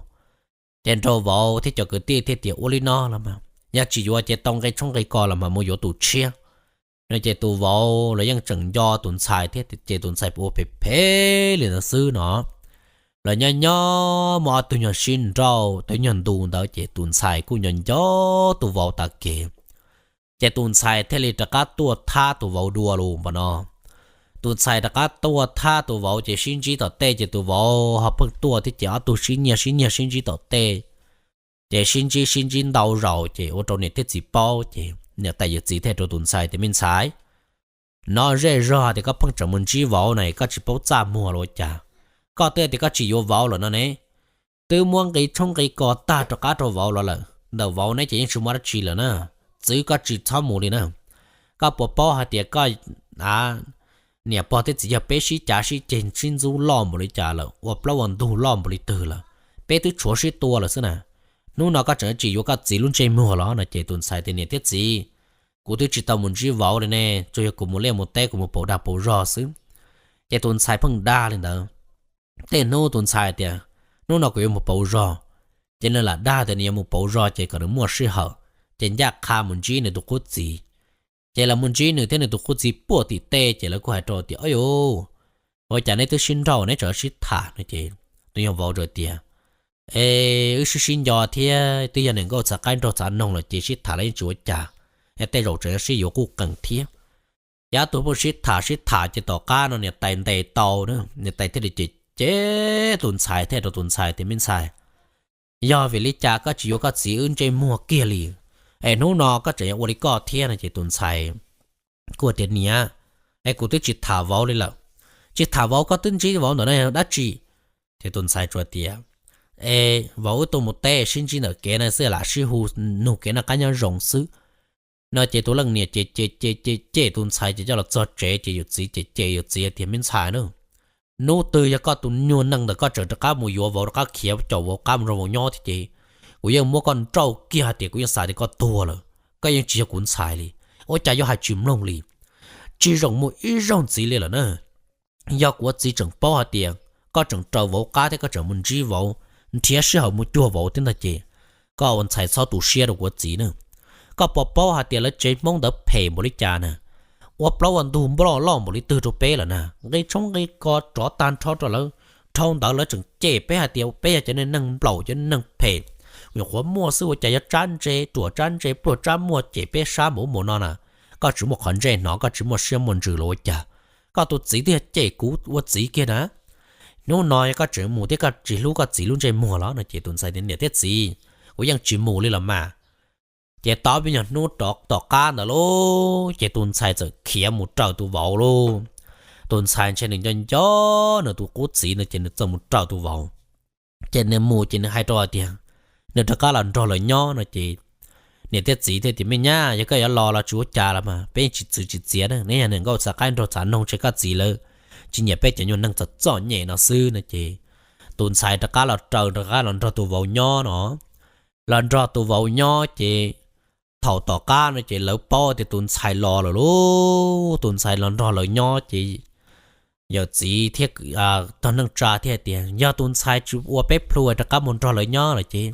Ces nraug vauv thiab cov kwv tij thiaj tias, ua li no los mas, yog tsis yuav ces tau nqi tshoob nqi kos los mas mus yuav tus tshiab no. Ces tus vauv los yeej tseem nco tus ntxhais thiab ces tus ntxhais ua phem phem li ntawd xwb no. Los nyob nyob muaj ob tug nyuag sib nrauj tau nyuag ntu ntawd ces tus ntxhais kuj nco nco tus vauv tas kev. Ces tus ntxhais thiaj li rov qab tuaj thab tus vauv dua lus npaum no. Tus ntxhais rov qab tuaj thab tus vauv ces sib ntsib tom tej ces tus vauv ho pheej tuaj thiab ces ob tug sib nyiag sib nyiag sib ntsib tom tej. Ces sib ntsib sib ntsib ntau zaus ces ua rau niam thiab txiv paub ces niam tais yawm txiv thiaj rau tus ntxhais tias, me ntxhais, no zej zog tias koj pheej tseem mus ntsib vauv na, koj tsis paub txaj muag los ua cas? Koj twb tias koj tsis yuav vauv lawm no ne, twb muab nqi tshoob nqi kos tag rov qab rau vauv los lawm, ntawm vauv neb ces yeej tsis muaj dab tsi lawm na, txwv koj tsis txhob mus li na. Koj puas paub hais tias koj, a, niam pog thiab txiv yawg peb sib cav sib ceg sib ntxub loj npaum li cas lawm, ua plaub ua ntug loj npaum li twg lawm, peb twb tshuav sib tua lawm xwb na. Hnub no koj tseem tsis yuav koj txiv lub ntsej muag los no? Ces tus ntxhais tias, niam thiab txiv, kuv twb tsis tau mus ntsib vauv li ne, tsuas yog kuv mus liaj mus teb, kuv mus pauv dag pauv zog xwb. Ces tus ntxhais pheej dag li ntawd. Tej hnub tus ntxhais tias, hnub no kuv yuav mus pauv zog. Ces nws lam dag tias nws yuav mus pauv zog ces kom nws muaj sij hawm, ces ncaj qha mus ntsib nws tus qub txiv. Ces lawv mus ntsib nws thiab nws tus qub txiv puag tim tej, ces lawv kuj hais rau tias, o yus, ua cas neb twb sib nrauj neb tseem sib tham no? Ces tus yawg vauv tias, es wb sib sib nco thiab twb yog niam nkauj txav qaib nraug txav noog lawm ces sib tham los yeej tsis ua cas, es tej zaum tseem sib yuav kuj qees thiab. Ces ob tug pheej sib tham sib tham ces tom qab no niam tais ntes tau, niam tais thiaj li cem cem tus ntxhais thiab rau tus ntxhais tias, me ntxhais, yog vim li cas koj tsis yuav koj txiv wb ntsej muag kiag li, es hnub no koj tseem yuav ua li koj thiab no? Ces tus ntxhais kuj tias, niam, es kuv twb tsis tham vauv li lawm. Tsis tham vauv, koj twb ntsib vauv ntawm no yog dab tsi? Ces tus ntxhais tsuas tias, es vauv wb tuaj mus teb sib ntsib ntawm kev no xwb, lam sib hu nug kev noj qab nyob zoo xwb no. Ces tus leej niam ces cem cem cem cem tus ntxhais ces coj los txog tsev ces yawm txiv ces cem yawm txiv tias, me ntxhais na, hnub twg yog koj tus nyuag neej ntawm koj tseem rov qab mus yuav vauv, rov qab khiav caum vauv qab mus nrog vauv nyob thiab ces kuv yeej muab koj nrauj kiag hais tias kuv yeej xav tias koj tuag lawm, koj yeej tsis yog kuv ntxhais li. Ua cas yuav hais tsis mloog li, tsis zoo mus ib zaug ntxiv li lawm na. Yog kuv txiv tseem paub hais tias koj tseem raws vauv qab thiab koj tseem mus ntsib vauv, nrhiav sij hawm mus cuag vauv thiab ntag ces koj ua ntxhais txhob tu siab rau kuv txiv na. Koj puas paub hais tias lawv tsev Hmoob ntawd phem npaum li cas na, ua plaub ua ntug nploj loj npaum li twg rau peb lawm na, nqi tshoob nqi kos rov tag nrho rau lawv. Dhau ntawd lawv tseem cem peb hais tias peb yog cov neeg nplaum, cov neeg phem, nyuam qhuav muaj xwb ua cas yuav tsab ntse, ruam tsab ntse, pluag tsab muag, cem peb sab npaum ub npaum no na. Koj tsis muaj qhov ntsej hnov, koj tsis muaj siab muaj ntsws los ua cas? Koj tus txiv twb yog cem kuv ua txiv kiag na. Hnub no yog koj tseem mus thiab koj tsis hlub koj txiv lub ntsej muag los no? Ces tus ntxhais tias, niam thiab txiv, kuv yeej tsis mus li los mas. Ces tau peb nyuag hnub tom qab ntawd lauj, ces tus ntxhais txawm khiav mus raws tus vauv lauj. Tus ntxhais ntshe nws nco nco nws tus qub txiv no ces nws txawm mus raws tus vauv. Ces nws mus ces nws hais rau hais tias nws rov qab los nrog lawv nyob no ces niam thiab txiv thiaj tias, me nyab, yog koj yuav los los tsis ua cas los mas, peb yeej tsis txwv tsis txiav na, neb yog niam nkauj txav qaib nraug txav noog, ntshe koj txiv lawv tsis nyiam peb cov nyuag neeg txom txom nyem no xwb no ces tus ntxhais rov qab los raws, rov qab los nrog tus vauv nyob no. Los nrog tus vauv nyob ces thaum tom qab no ces lawv paub tias tus ntxhais los lawm lauj, tus ntxhais los nrog lawv nyob ces yawm txiv thiab tog neej tsa thiaj tias, yog tus ntxhais tsis ua peb plhu rov qab mus nrog lawv nyob lawm ces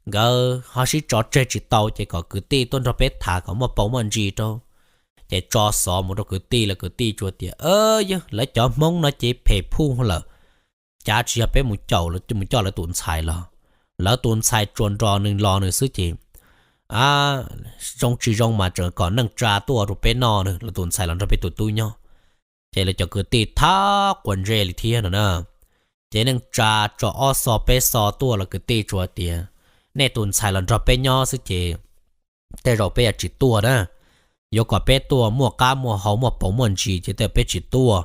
nkawd ho sib tso tseg tsis tau ces kom kwv tij tuaj nrog peb tham kom muaj paus muaj ntsis rau. Ces tso xov mus rau kwv tij lawm, kwv tij tsuas tias, yog lawv cov Hmoob no ces phem phuj lawm, cav tsis yog peb mus caum, mus coj lawv tus ntxhais los, lawv tus ntxhais tsuas nrog nws los nws xwb ces zoo tsis zoo mas tseem kom neej tsa tuaj rau peb noj, lawv tus ntxhais los nrog peb tus tub nyob. Ces lawv cov kwv tij thab quas ntsej li thiab no na. Ces neej tsa tso ob xov peb xov tuaj los kwv tij tsuas tias, nej tus ntxhais los nrog peb nyob xwb ces tej zaum peb yuav tsis tuaj na. Yuav kom peb tuaj muaj qab muaj hau muaj paus muaj ntsis ces tej zaum peb tsis tuaj.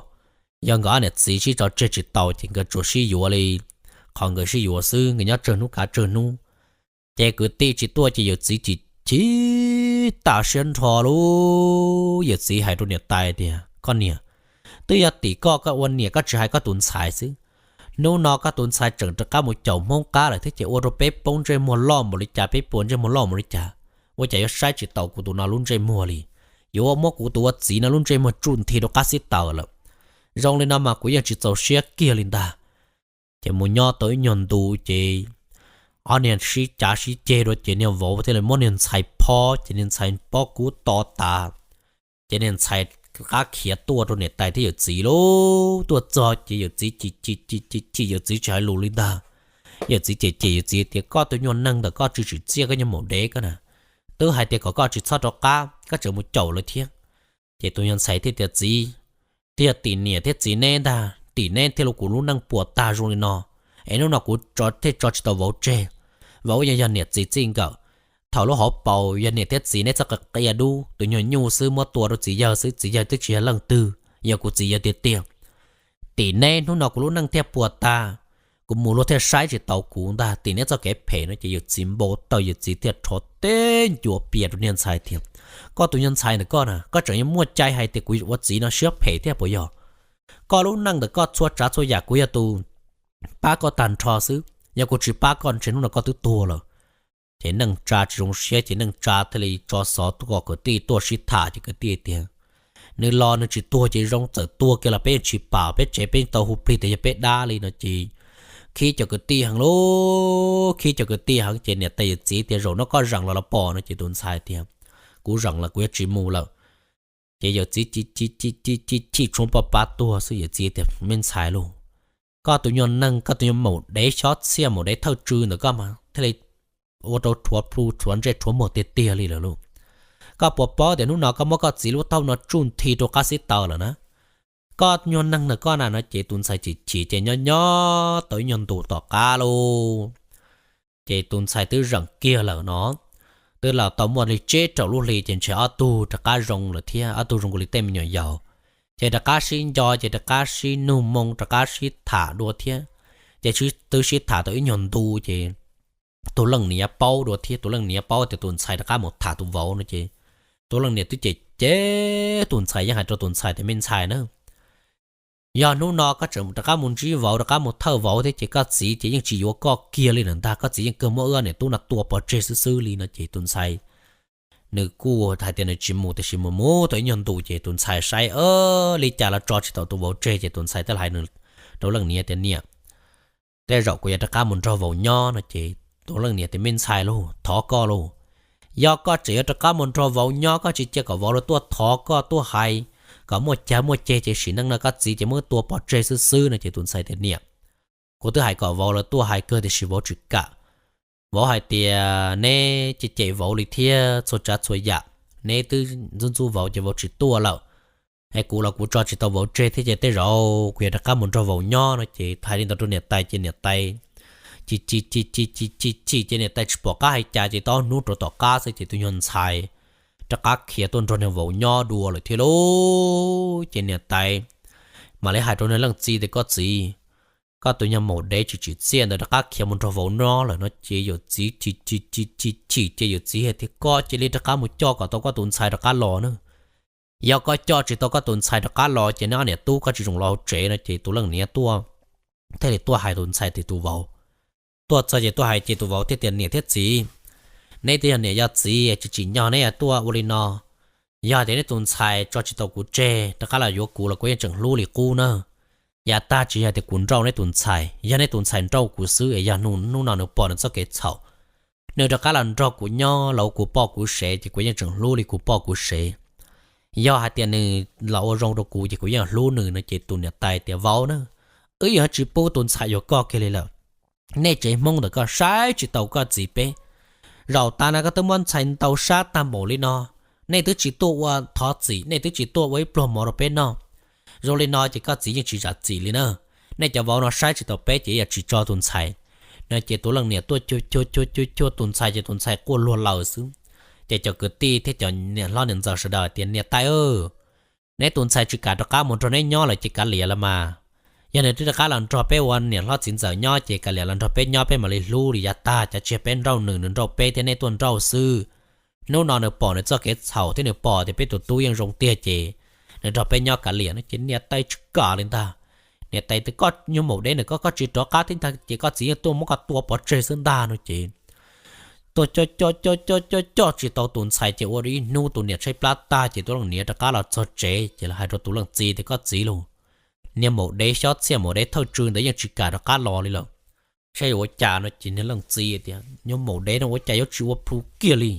Yog nkawd ob niam txiv sib tso tseg tsis tau ces nkawd tsuas sib yuav li qhov nkawd sib yuav xwb, nkawd nyob tsawg hnub kav tsawg hnub. Ces kwv tij tsis tuaj ces yawm txiv chim chim tas siab nrho lauj. Yawm txiv hais rau niam tais tias, koj niam, twb yog tim koj, koj ua niam koj tsis hais koj tus ntxhais xwb. Hnub no koj tus ntxhais tseem rov qab mus caum Hmoob qab lawm thiab ces ua rau peb poob ntsej muag loj npaum li cas, peb puas ntsej muag loj npaum li cas, ua cas yuav saib tsis taus kuv tus no lub ntsej muag li. Yuav muab kuv tus ua txiv no lub ntsej muag tsuj nthi rau qab xib taws lawm. Zoo li no mas kuv yeej tsis txaus siab kiag li ntag. Ces mus nyob tau ib nyuag ntu ces ob niag sib cav sib ceg dua ces niag vauv thiaj li muab niag ntxhais phob ces niag ntxhais pob kub to tas. Ces niag ntxhais rov qab khiav tuaj rau niam tais thiab yawm txiv lauj. Tuaj txog ces yawm txiv chim chim chim chim chim, yawm txiv tsis hais lus li ntag. Yawm txiv cem cem yawm txiv tias, koj tus nyuag neeg ntawm koj tsis tsim txiaj koj nyuag maum dev koj na, twb hais tias kom koj tsis txhob rov qab, koj tseem mus caum lawv thiab. Ces tus nyuag ntxhais thiaj tias, txiv, twb yog tim niam thiab txiv neb ntag, tim neb thiaj li ua kuv lub neej puas tag zoo li no, es hnub no kuv thiaj tso tsis tau vauv tseg. Vauv yog, yog niam txiv txij nkawm, thaum lub hauv paus yog niam thiab txiv neb txoj qia dub, tus nyuag nyuj xwb muab tua rau txiv yawg xwb, txiv yawg twb tsis yog leej twg, yog kuv txiv yawg tiag tiag. Tim neb hnub no kuv lub neej thiaj puas tag, kuv mus luag thiaj saib tsis taus kuv ntag, tim neb txoj kev phem no. Ces yawm txiv npau taws, yawm txiv thiaj rho teb ncua pias rau niag ntxhais tias, koj tus nyuag ntxhais ntawm koj na, koj tseem yuav muaj cai hais tias kuv ua txiv no siab phem thiab puas yog? Koj lub neej ntawm koj txhua tsav txhua yam kuv yog tus pab koj tag nrho xwb, yog kuv tsis pab koj ntshe hnub no koj twb tuag lawm. Ces neej tsa tsis zoo siab ces neej tsa thiaj li tso xov kom kwv tij tuaj sib tham. Ces kwv tij tias, nws los nws tsis tuag ces zoo, txawm tuag kiag los peb yeej tsis pam, peb tsev peb tau hu plig tias yog peb dab li no. Ces khib cov kwv tij heev lauj, khib cov kwv tij heev. Ces niam tais yawm txiv tias, zaum no koj zeem los los pom no. Ces tus ntxhais tias, kuv zeem lawm, kuv yuav tsis mus lawm. Ces yawm txiv ci ci ci chim tshuav paj pab tuag xwb. Yawm txiv tias, me ntxhais lauj, koj tus nyuag neeg, koj tus nyuag maum dev xyob txhiaj maum dev thawj tswg ntawm koj mas thiaj li ua rau rhuav plhu rhuav ntsej rhuav muag tiag tiag li lawm lauj. Koj puas paub tias hnub no koj muab koj txiv lub thauj no tsuj nthi rau qab xib taws lawm na? Koj nyuag neeg ntawm koj na no. Ces tus ntxhais chim chim ces nyob nyob tau ib nyuag ntus tom qab lauj, ces tus ntxhais twb zeem kiag lawm no, twb los tau muaj li tsib rau lub hli ces ntshe ob tug rov qab zoo lawm thiab, ob tug zoo li tej me nyuam yaus. Ces rov qab sib nco, ces rov qab sib nug moo, rov qab sib tham dua thiab. Ces twb sib tham tau ib nyuag ntu ces tus leej niam paub dua thiab, tus leej niam paub tias tus ntxhais rov qab mus tham tus vauv no. Ces tus leej niam twb cem cem tus ntxhais, yeej hais rau tus ntxhais tias, me ntxhais na, yog hnub no koj tseem rov qab mus ntsib vauv, rov qab mus thawj vauv thiab ces koj txiv ces yeej tsis yuav koj kiag li lawm ntag, koj txiv yeej kawg muab wb niam tub no tua pov tseg xwb xwb li no. Ces tus ntxhais nws kuj hais tias nws tsis mus, tiam sis mus mus tau ib nyuag ntus ces tus ntxhais saib li cas los tso tsis tau tus vauv tseg, ces tus ntxhais thiaj hais rau leej niam tias, niam, tej zaum kuv yuav rov qab mus nrog vauv nyob no. Ces tus leej niam tias, me ntxhais lauj, thov koj lauj, yog koj tseem yuav rov qab mus nrog vauv nyob, koj tsis cia kom vauv los tuaj thov koj tuaj hais kom muaj cag muaj ceg, ces sim neej no koj txiv ces muab tua pov tseg xwb xwb no. Ces tus ntxhais tias, niam, kuv twb hais kom vauv los tuaj hais kawg tiam sis vauv tsis kam. Vauv hais tias neb cem cem vauv li thiab txhua tsav txhua yam, neb twb ntxub ntxub vauv ces vauv tsis tuaj lawm. Es kuv los kuv tso tsis tau vauv tseg thiab, ces tej zaum kuv yuav rov qab mus nrog vauv nyob no. Ces hais li ntawd rau niam tais ces niam tais chim chim chim chim chim chim chim ces niam tais tsis pom qab hais cas ces tau ob hnub rau tom qab xwb ces tus nyuag ntxhais rov qab khiav tuaj nrog niag vauv nyob dua lawm thiab lauj. Ces niam tais mam li hais rau niag leej txiv tias, koj txiv, koj tus nyuag maum dev tsis tsim txiaj ntawd rov qab khiav mus nrog vauv nyob lawm no. Ces yawm txiv chim chim chim chim chim ces yawm txiv hais tias, koj cia li rov qab mus coj kom tau koj tus ntxhais rov qab los na. Yog koj coj tsis tau koj tus ntxhais rov qab los ces neb ob niam tub koj tsis zoo los hauv tsev no. Ces tus leej niam tuaj thiaj li tuaj hais tus ntxhais tias tus vauv tuaj txog ces tuaj hais ces tus vauv thiaj tias, niam thiab txiv, neb twb yog niam yog txiv, tsis tsim nyog neb yuav tuaj ua li no. Yog tias neb tus ntxhais tso tsis tau kuv tseg rov qab los yuav kuv los kuv yeej tseem hlub li qub na. Yav tag tsis yog tias kuv nrauj neb tus ntxhais, yog neb tus ntxhais nrauj kuv xwb es yog hnub no nws pom nws txoj kev txhaum, nws rov qab los nrog kuv nyob los ua kuv poj kuv sev ces kuv yeej tseem hlub li kuv poj kuv sev. Yog hais tias nws los ua zoo rau kuv ces kuv yeej hlub nws no. Ces tus niam tais tias, vauv na, wb yuav tsis pub tus ntxhais yuav koj kiag li lawm. Nej tsev Hmoob ntawm koj saib tsis taus koj txiv peb. Zaum tas no koj twb muab ntxhais ntaus sab tag npaum li no, nej twb tsis tuaj ua thov txim, nej twb tsis tuaj ua ib pluag mov rau peb noj. Zoo li no ces koj txiv yeej tsis zam txim li na. Nej cov vauv no saib tsis taus peb ces yog tsis tso tus ntxhais no. Ces tus leej niam tuaj cuag cuag cuag cuag tus ntxhais ces tus ntxhais quaj luag laws xwb. Ces cov kwv tij thiab cov niam hlob niam ntxawm sawv daws tias, niam tais, neb tus ntxhais tsis kam rov qab mus nrog neb nyob lawm ces kav liam los mas. Yog nws twb rov qab los nrog peb ua niam hlob txiv ntxawm nyob ces kav liam los nrog peb nyob, peb mam li hlub li yav tag, cav tsis yog peb nrauj nws, nws nrauj peb thiab neb tuaj nrauj xwb. Hnub no nws pom nws txoj kev txhaum thiab nws pom tias peb tus tub yeej zoo tiag ces nws nrog peb nyob kav liam no. Ces niam tais tsis kam li ntag. Niam tais tias, koj nyuag maum dev ntawm koj, koj tsis rov qab thiab ntag ces koj txiv yeej tuaj muab koj tua pov tseg xwb ntag no. Ces tuaj coj coj coj coj coj coj tsis tau tus ntxhais ces ua rau ib hnub tus niam tshaib plab tag ces tus leej niam rov qab los txog tsev ces los hais rau tus leej txiv tias, koj txiv lauj, niag maum dev xyob txhiaj maum dev thawj tswg ntawd yeej tsis kam rov qab los li lawm. Saib yuav ua cas no. Ces niag leej txiv tias, nyuag maum dev no ua cas yuav tsis ua plhu kiag li.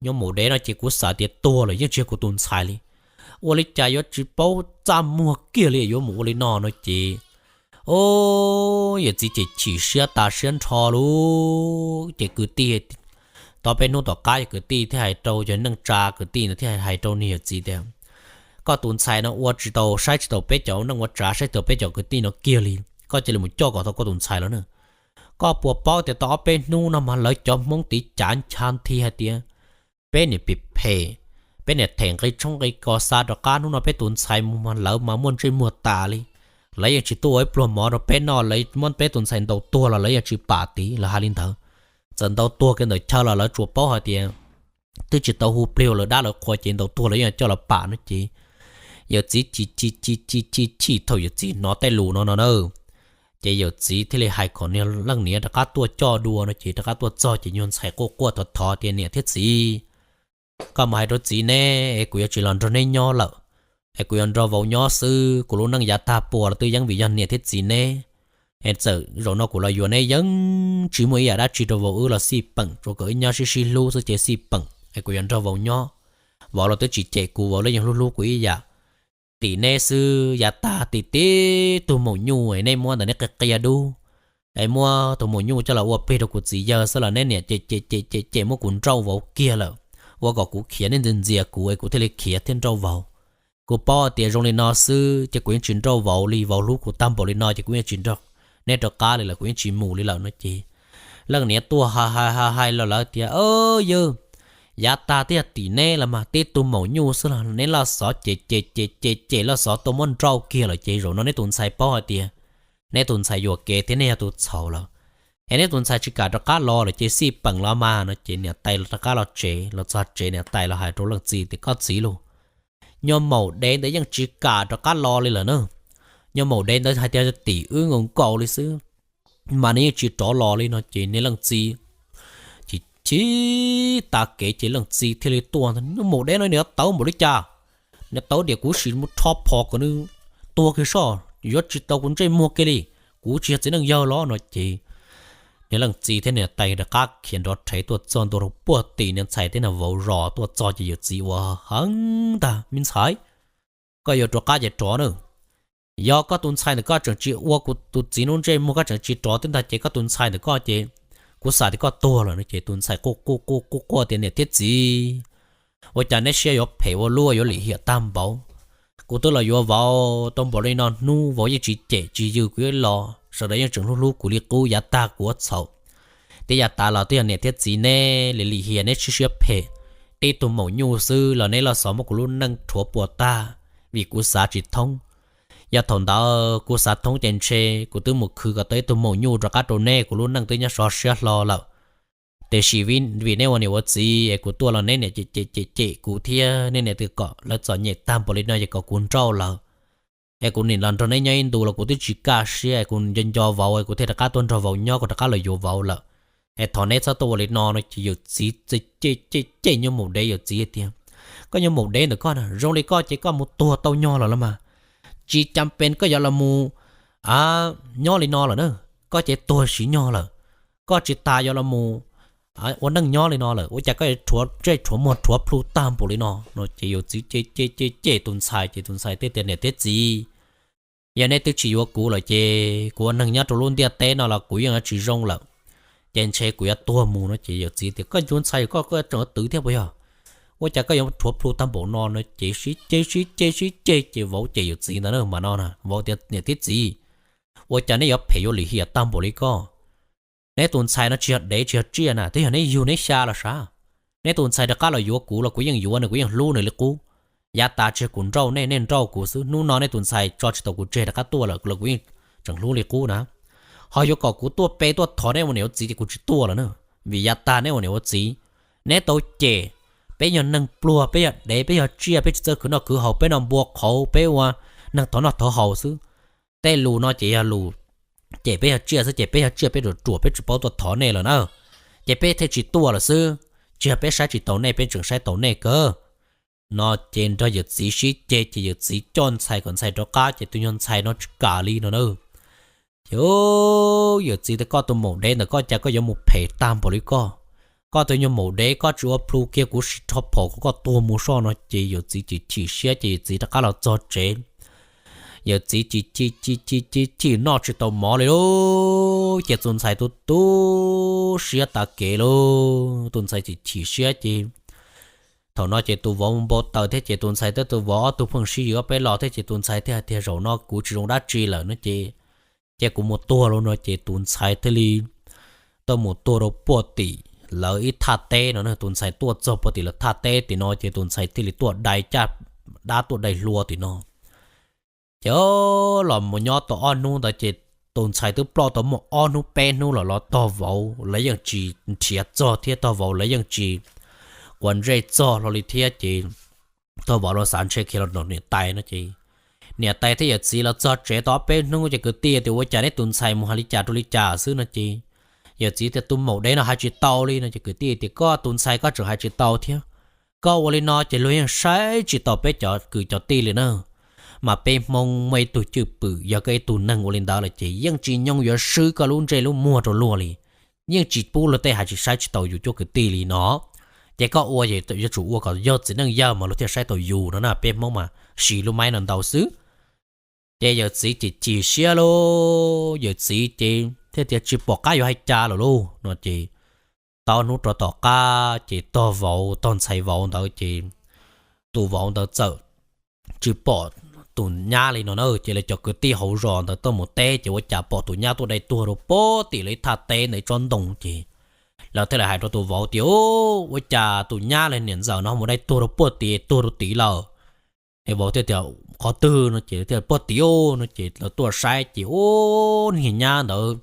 Nyuag maum dev no ces kuv xav tias tuag lawm yeej tsis yog kuv tus ntxhais li. Ua li cas yuav tsis paub txaj muag kiag li yuav mus ua li no no ces, o, yawm txiv ces chim siab tas siab nrho lauj. Ces kwv tij, tau peb hnub tom qab yog kwv tij thiaj hais rau, yog neej tsa kwv tij no thiaj hais rau niag yawm txiv tias, koj tus ntxhais no ua tsis tau, saib tsis taus peb cov neej ua tsav, saib tsis taus peb cov kwv tij no kiag li. Koj cia li mus coj kom tau koj tus ntxhais los na. Koj puas paub tias tau ob peb hnub no mas lawv cov Hmoob tiv cav ncha nthi hais tias peb niam phem phem, peb niam them nqi tshoob nqi kos xa rov qab, hnub no peb tus ntxhais mus mas lawv mas muaj ntsej muag tas li. Lawv yeej tsis tuaj ua ib pluag mov rau peb noj, lawv muab peb tus ntxhais ntaus tuag los lawv yeej tsis pam tid, lawv hais li ntawd. Txawm ntaus tuag kiag ntawm chaw los lawv tsuas paub hais tias twb tsis tau hu plig, lawv dab lawv qhua ces ntaus tuag lawv yeej coj los pam no ces yawm txiv chim chim chim chim chim chim thaum yawm txiv hnov tej lus no no na. Ces yawm txiv thiaj li hais kom leej niam rov qab tuaj coj dua no ces rov qab tuaj txog ces nyuag ntxhais quaj quaj thov thov tias, niam thiab txiv, koj mus hais rau txiv neb es kuv yuav tsis los nrog neb nyob lawm, es kuv yuav nrog vauv nyob xwb, kuv lub neej yav tag puas los twb yeej vim yog niam thiab txiv neb. Es txawm zaum no kuv los yuav neb yeej tsis muaj ib yam dab tsi rau vauv wb los xij peem, tsuas kom wb nyob sib sib hlub xwb ces xij peem, es kuv yuav nrog vauv nyob. Vauv los twb tsis cem kuv, vauv los yeej hlub hlub kuv ib yam. Tim neb xwb, yav tag tim tib tug maum nyuj es neb muab ntawm neb qia qia dub, es muab tus maum nyuj coj los ua plig rau kuv txiv yawg xwb los neb niam cem cem cem cem cem muab kuv nrauj vauv kiag lawm, ua kom kuv khiav, neb ntxias ntxias kuv es kuv thiaj li khiav thiab nrauj vauv. Kuv paub tias zoo li no xwb ces kuv yeej tsis nrauj vauv li, vauv hlub kuv tag npaum li no ces kuv yeej tsis nrog neb rov qab li lawm, kuv yeej tsis mus li lawm no ces leej niam tuaj hais hais hais los lawv tias, yawg, yav tag twb yog tim neb los mas, tib tug maum nyuj xwb los neb loj xov cem cem cem cem cem loj xov tuaj muab nrauj kiag lawm ces zaum no neb tus ntxhais paub hais tias neb tus ntxhais yuam kev thiab neb yog tus txhaum lawm, es neb tus ntxhais tsis kam rov qab los lawm ces xij peem los mas no ces niam tais rov qab los tsev. Los txog tsev niam tais los hais rau leej txiv tias, koj txiv lauj, nyuag maum dev ntawd yeej tsis kam rov qab los li lawm na. Nyuag maum dev ntawd hais tias tim wb nkaus nkaus li xwb, mas nws yeej tsis rov los li no ces niag leej txiv chim chim tas kev ces leej txiv thiaj li tuaj, nyuag maum dev no niag tawv npaum li cas, niag tawv diam, kuv sim mus rho phom kom nws tuag kiag soj, yuav tsis tau kuv ntsej muag kiag li, kuv tsis yog txiv neej yawg los no ces niag leej txiv thiab niam tais rov qab khiav nrov rhev tuaj txog ntua rau puag tim niag ntxhais thiab niag vauv zos. Tuaj txog ces yawm txiv ua heev ntag, me ntxhais, koj yuav rov qab ces rov na. Yog koj tus ntxhais ntawm koj tseem tsis ua kuv tus txiv lub ntsej muag, koj tseem tsis rov tib ntag ces koj tus ntxhais ntawm koj ces kuv xav tias koj tuag lawm no ces tus ntxhais quaj quaj quaj quaj tias, niam thiab txiv, ua cas neb siab yuav phem ua luaj, yuav lim hiam tag npaum? Kuv twb los yuav vauv tau npaum li no hnub, vauv yeej tsis cem tsis yws kuv ib los, sawv daws yeej tseem hlub hlub kuv li qub, yav tag kuv ua txhaum thiab yav tas los twb yog niam thiab txiv neb li lim hiam, neb siab siab phem, tib tug maum nyuj xwb los neb loj xov muab kuv lub neej rhuav puas tag vim kuv xav tsis thoob. Yog thaum ntawd kuv xav thoob ces ntshe kuv twb mus khwv kom tau ib tug maum nyuj rov qab rau neb, kuv lub neej twb nyob sov siab hlo lawm. Tiam sis vim neb ua niam ua txiv es kuv tuaj los neb niam cem cem cem kuv thiab neb niam twb kom lawv txom nyem tag npaum li no ces kom kuv nrauj lawv. Es kuv nim los nrog neb nyob ib ntus los kuv twb tsis kaj siab, es kuv nco nco vauv es kuv thiaj rov qab tuaj nrog vauv nyob, kuv rov qab los yuav vauv lawm. Es thov neb txhob tuaj ua li no no ces yawm txiv cem cem cem nyuag maum dev, yawm txiv tias, koj nyuag maum dev ntawm koj na, zoo li koj ces koj mus tuag tau nyog lawm los mas, tsis cas pes koj yuav los mus nyob li no lawm na, koj ces tuag siv nyog lawm, koj tsis tas yuav los mus ua neej nyob li no lawm, ua cas koj yuav rhuav ntsej rhuav muag rhuav plhu tag npaum li no no ces yawm txiv cem cem cem cem tus ntxhais ces tus ntxhais thiaj tias, niam thiab txiv, yog neb twb tsis yuav kuv lawm ces kuv ua neeg nyob rau lub ntiaj teb no los kuv yeej yuav tsis zoo lawm, ces ntshe kuv yuav tuag mus no ces yawm txiv tias, koj tus ntxhais koj koj tseem twv thiab puas yog? Ua cas koj yuav rhuav plhu tag npaum no no ces sib ceg sib ceg sib ceg ces vauv cem yawm txiv ntawd na mas no na, vauv tias, niam thiab txiv, ua cas neb yuav phem yuav lim hiam tag npaum li koj? Neb tus ntxhais no tsis yog dev tsis yog tsiaj na, twb yog neb yug neb xya los sav. Neb tus ntxhais rov qab los yuav kuv los kuv yeej yuav nws, kuv yeej hlub nws li qub. Yav tas tsis yog kuv nrauj nej, nej nrauj kuv xwb, hnub no neb tus ntxhais tso tsis tau kuv tseg rov qab tuaj lawm los kuv yeej tseem hlub li qub na. Ho yuav kom kuv tuaj pe tuaj thov neb ua niam ua txiv ces kuv tsis tuaj lawm na. Vim yav tag neb ua niam ua txiv, neb tau cem peb yog neeg pluag, peb yog dev, peb yog tsiaj, peb tsis txawj khwv noj khwv haus, peb noj npua qhauv, peb ua neeg thov noj thov haus xwb. Tej lus no ces yog lus cem peb yog tsiaj xwb, ces peb yog tsiaj peb ruam ruam peb tsis paub tuaj thov nej lawm na. Ces peb thiaj tsis tuaj lawm xwb, tsis yog peb saib tsis taus nej, peb tseem saib taus nej kawg. No ces nrog yawm txiv sib ceg ces yawm txiv coj ntxhais kom ntxhais rov qab ces tus nyuag ntxhais no tsis kam li no na. Ces yawm txiv tias, koj tus maum dev ntawm koj cas koj yuav mus phem tag npaum li koj? Koj tus nyuag maum dev, koj tsis ua plhu kiag kuv sim rho phom kom koj tuag mus soj no ces yawm txiv chim chim siab ces yawm txiv rov qab los txog tsev. Yawm txiv chim chim chim chim chim chim noj tsis tau mov li lauj, ces tus ntxhais tu tu siab tas kev lauj, tus ntxhais chim chim siab ces thaum no ces tus vauv npau taws thiab ces tus ntxhais thiab tus vauv ob tug pheej sib yws ob peb los thiab ces tus ntxhais thiaj hais tias, zaum no kuv tsis zoo dab tsi lawm no ces, ces kuv mus tuag lauj no ces tus ntxhais thiaj li tau mus tuag rau puag tim lawv ib thaj teb no. Tus ntxhais tuaj txog puag tim lawv thaj teb tim no ces tus ntxhais thiaj li tuaj dai caj dab tuaj dai hlua tim no. Ces los mus nyob tau ob hnub ntawd ces tus ntxhais twb ploj tau muaj ob hnub peb hnub los los tog vauv lawv yeej tsis nrhiav txog thiab tog vauv lawv yeej tsis quav ntsej txog hlo li thiab ces tog vauv los xav ntshe khiav los nrog niam tais no ces niam tais thiab yawm txiv los txog tsev tau ob peb hnub ces kwv tij tias ua cas neb tus ntxhais mus hais li cas rau li cas xwb no ces yawm txiv tias tus maum dev no hais tsis tau li no ces kwv tij tias koj tus ntxhais koj tseem hais tsis tau thiab. Koj ua li no ces luag yeej saib tsis taus peb cov kwv cov tij li na. Mas peb Hmoob muaj ib tug cwj pwm yog koj ib tug neeg ua li ntawd lawm ces yeej tsis nyoo yuav swb koj lub ntsej lub muag rau luag li. Yeej tsis pub luag tej hais tsis saib tsis taus yus cuab kwv tij li no. Ces koj ua yuav tsum ua kom yog txiv neej yawg mas luag thiaj saib taus yus no na, peb Hmoob mas siv lub maib no ntau xwb. Ces yawm txiv ces chim siab lauj, yawm txiv ces thiaj tias tsis pom qab yuav hais cas lawm lauj no ces tau hnub rov tom qab ces tog vauv tog ntxhais vauv ntawd ces tus vauv ntawd txawm tsis pom tus nyab li no na ces lawv cov kwv tij hauv zos ntawd tuaj mus teb ces ua cas pom tus nyab tuaj dai tuag rau puag tim lawv ib thaj teb ntawd ib tsob ntoo ces lawv thiaj li hais rau tus vauv tias ua cas tus nyab li niam ntxawm no mus dai tuag rau puag tim tuag rau tid lawm. Vauv thiaj tias qhov twg no ces thiaj puag tim no ces lawv tuaj saib ces ua niag nyab ntawd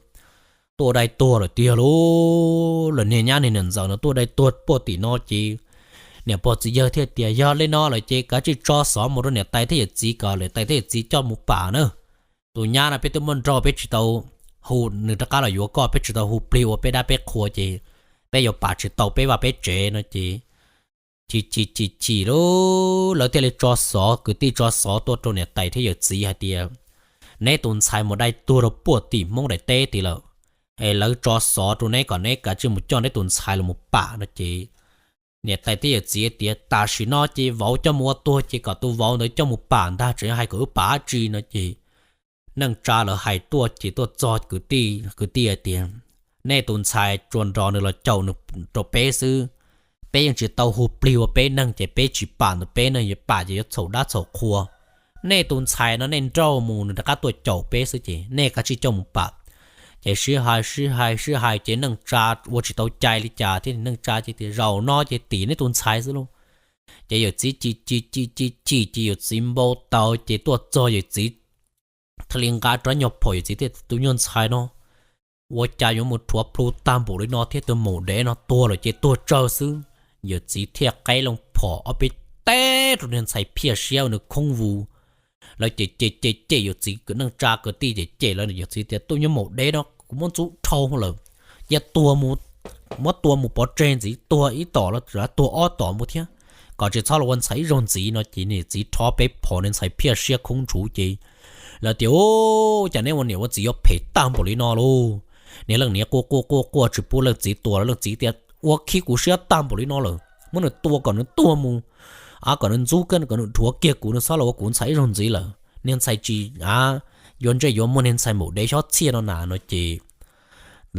tuaj dai tuag lawm tiag lauj. Lawv niag nyab niag niam ntxawm no tuaj dai tuag puag tim no ces niam pog txiv yawg thiaj tias yog li no lawm ces kav tsij tso xov mus rau niam tais thiab yawm txiv kom niam tais thiab yawm txiv coj mus pam na. Tus nyab no peb twb muab nrauj peb tsis tau hu nws rov qab los yuav koj, peb tsis tau hu plig ua peb dab peb qhua ces peb yuav pam tsis tau peb vaj peb tsev no ces chim chim chim chim lauj, lawv thiaj li tso xov, kwv tij tso xov tuaj rau niam tais thiab yawm txiv hais tias neb tus ntxhais mus dai tuag rau puag tim Hmoob daim teb tid lawm. Es lawv tso xov rau neb kom neb kav tsij mus coj neb tus ntxhais los mus pam no ces niam tais thiab yawm txiv tias tam sim no ces vauv coj mus ua tuag ces kom tus vauv ntawd coj mus pam ntag, tseem hais kom wb pam dab tsi no ces neej tsa lawv hais tuaj ces tuaj txog kwv tij, kwv tij hais tias nej tus ntxhais tsuas nrog nws los caum nws rau peb xwb, peb yeej tsis tau hu plig ua peb neeg ces peb tsis pam ntawm peb ne, yuav pam ces yuav txhaum dab txhaum qhua. Nej tus ntxhais no nej nrauj mus nws rov qab tuaj caum peb xwb ces nej kav tsij coj mus pam. Ces sib hais sib hais sib hais ces neej tsa ua tsis tau cai li cas thiab, neej tsa ces tias zaum no ces tim neb tus ntxhais xwb lauj. Ces yawm txiv chim chim chim chim chim ces yawm txiv npau taws ces tuaj txog yawm txiv thiaj li nqa rov nyuag phom, yawm txiv thiaj tias tus nyuag ntxhais no ua cas yuav mus rhuav plhu tag npaum li no thiab, tus maum dev no tuag lawm ces tuag tsawg xwb. Yawm txiv thiaj qeb loo phom ob peb teg rau niag ntxhais phiaj siab ua nws khoob vus. Lawv ces cem cem cem yawm txiv, neej tsa kwv tij ces cem lawv, yawm txiv tias tus nyuag maum dev no kuv muab ntxub dhau lawm, cia tuag mus, muab tua mus pov tseg ntxiv, tuag ib tom los tuag ob tom mus thiab, kom tsis txhob los ua ntxhais ib zaug ntxiv no ces niag txiv rho peb phom niag ntxhais phiaj siab khoob ntshauv ces lawv tias ua cas neb ua niam ua txiv yuav phem tag npaum li no lauj. Niag leej niam quaj quaj quaj quaj tsis pub leej txiv tua los leej txiv tias ua khib kuv siab tag npaum li no lawm, muab nws tua kom nws tuag mus, a kom nws ntxub kiag, kom nws dhuav kiag kuv, nws txhob los ua kuv ntxhais ib zaug ntxiv lawm. Niag ntxhais tsis a yuav ntsej yuav muag, niag ntxhais maum dev xyob txhiaj no na no ces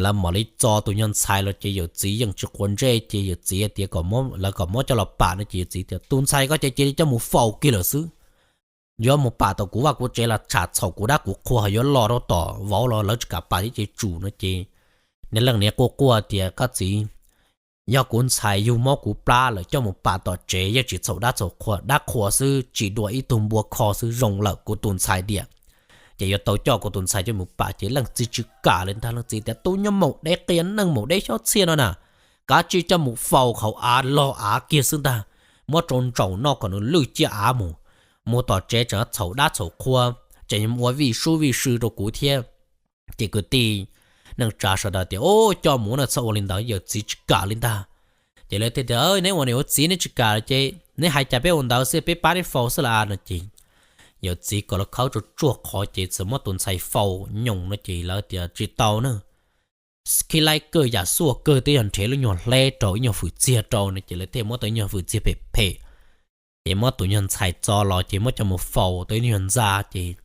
lawv mam li txo tus nyuag ntxhais los ces yawm txiv yeej tsis quav ntsej ces yawm txiv tias lawv kom muab coj los pam no ces yawm txiv tias tus ntxhais ko ces cia li coj mus faus kiag lawm xwb. Yuav mus pam tom kuv vaj kuv tsev los tsham txhaum kuv dab kuv qhua, ho yuav los rau tom vauv los lawv tsis kam pam thiab ces tsum no ces niag leej niam quaj quaj tias koj txiv, yog kuv ntxhais yug mob kuv plab lawm coj mus pam tom tsev yeej tsis txhaum dab txhaum qhua, dab qhua xwb tsis dua ib tug npua kho xwb zoo lawm kuv tus ntxhais tiag. Ces yuav tau coj kuv tus ntxhais coj mus pam ces leej txiv tsis kam li ntag, leej txiv tias tus nyuag maum dev qias neeg maum dev xyob txhiaj no na, kav tsij coj mus faus hauv av log av kiag xwb ntag, muab rau ntsaum noj kom nws lwj ciaj av mus, mus tom tsev tseem txhaum dab txhaum qhua, tseem ua vij sub vij sw rau kuv thiab. Ces kwv tij neej tsa sawv daws tias o, coj mus na, txhob ua li ntawd, yawm txiv tsis kam li ntag. Ces lawv thiaj tias neb ua niam ua txiv neb tsis kam ces neb hais cas peb ua ntawd xwb, peb pab neb faus xwb las no ces yawm txiv kom lawv khawb tsuaj tsuaj qhov ces txawm muab tus ntxhais faus nyoos no ces lawv tias tsis tau na, khib laib kawg yam xuaj kawg twb yog nrhiav lub nyuag hleb rau ib nyuag hwm txiag rau no ces lawv thiaj muab tau ib nyuag hwm txiag phem phem, ces muab tus nyuag ntxhais txo los ces muab coj mus faus tau ib nyuag ntxa ces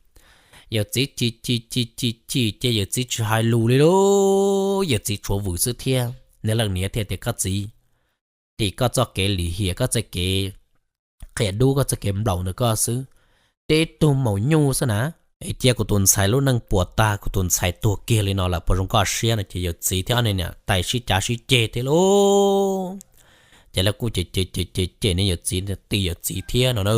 yawm txiv chim chim chim chim chim ces yawm txiv tsis hais lus li lauj, yawm txiv tshuav vwm xwb thiab. Niag leej niam thiaj tias koj txiv, tim koj txoj kev lim hiam, koj txoj kev qia dub, koj txoj kev nplaum ntawm koj xwb, tib tug maum nyuj xwb na, es cia kuv tus ntxhais lub neej puas tag, kuv tus ntxhais tuag kiag li no lawm puas zoo koj siab no ces yawm txiv thiab ob niag niam tais sib cav sib ceg thiab lauj. Ces lawv kuj cem cem cem cem niag yawm txiv, ti yawm txiv thiab no na.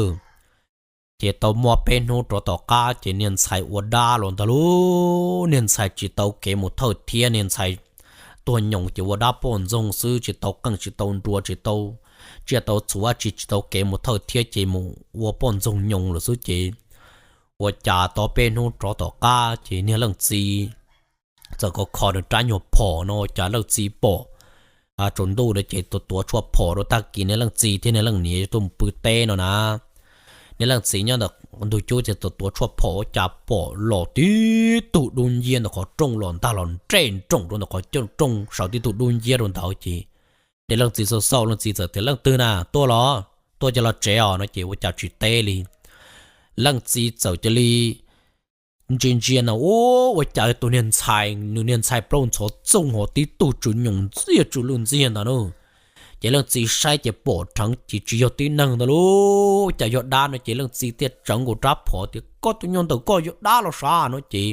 Ces tau muaj peb hnub rov tom qab ces niag ntxhais ua dab los ntag lauj. Niag ntxhais tsis tau kev mus thawj thiab, niag ntxhais tuag nyoos ces ua dab poj ntxoog xwb, tsis tau qeej tsis tau nruas, tsis tau tsiaj tau txhu dab tsi, tsis tau kev mus thawj thiab ces mus ua poj ntxoog nyoos lawm xwb ces ua cas tau peb hnub rov tom qab ces niag leej txiv txawm kho kho nws rab nyuag phom no ua cas leej txiv pom tsaus ntuj na ces tuav tuav tshuaj phom rau, tag kis niag leej txiv thiab niag leej niam tuaj mus pw teb no na. Niag leej txiv nyob ntawm ntug cub ces tuav tuav tshuaj phom ua cas pom los tib tug dub nciab ntawm qhov rooj los ntag, los nreb nroos rau ntawm qhov rooj, sawv tib tug dub nciab rau ntawd ces niag leej txiv xauj xauj, leej txiv txawm tias, Leej twg na? Tuaj los, tuaj cia los tsev os no ces ua cas tsis teb li. Leej txiv txawm cia li ntsia ntsia na, ua cas tus niag ntxhais, nws niag ntxhais plaub ntxhov txooj ho tib tug tsw nyoos ntxiag tsw lwj ntxiag ntag na. Ces leej txiv saib ces pom rheev ces tsis yog tib neeg ntag lauj, cas yog dab no ces leej txiv thiaj tsawv nkaus rab phom tias, Koj tus nyuag ntawm koj yog dab los sav no ces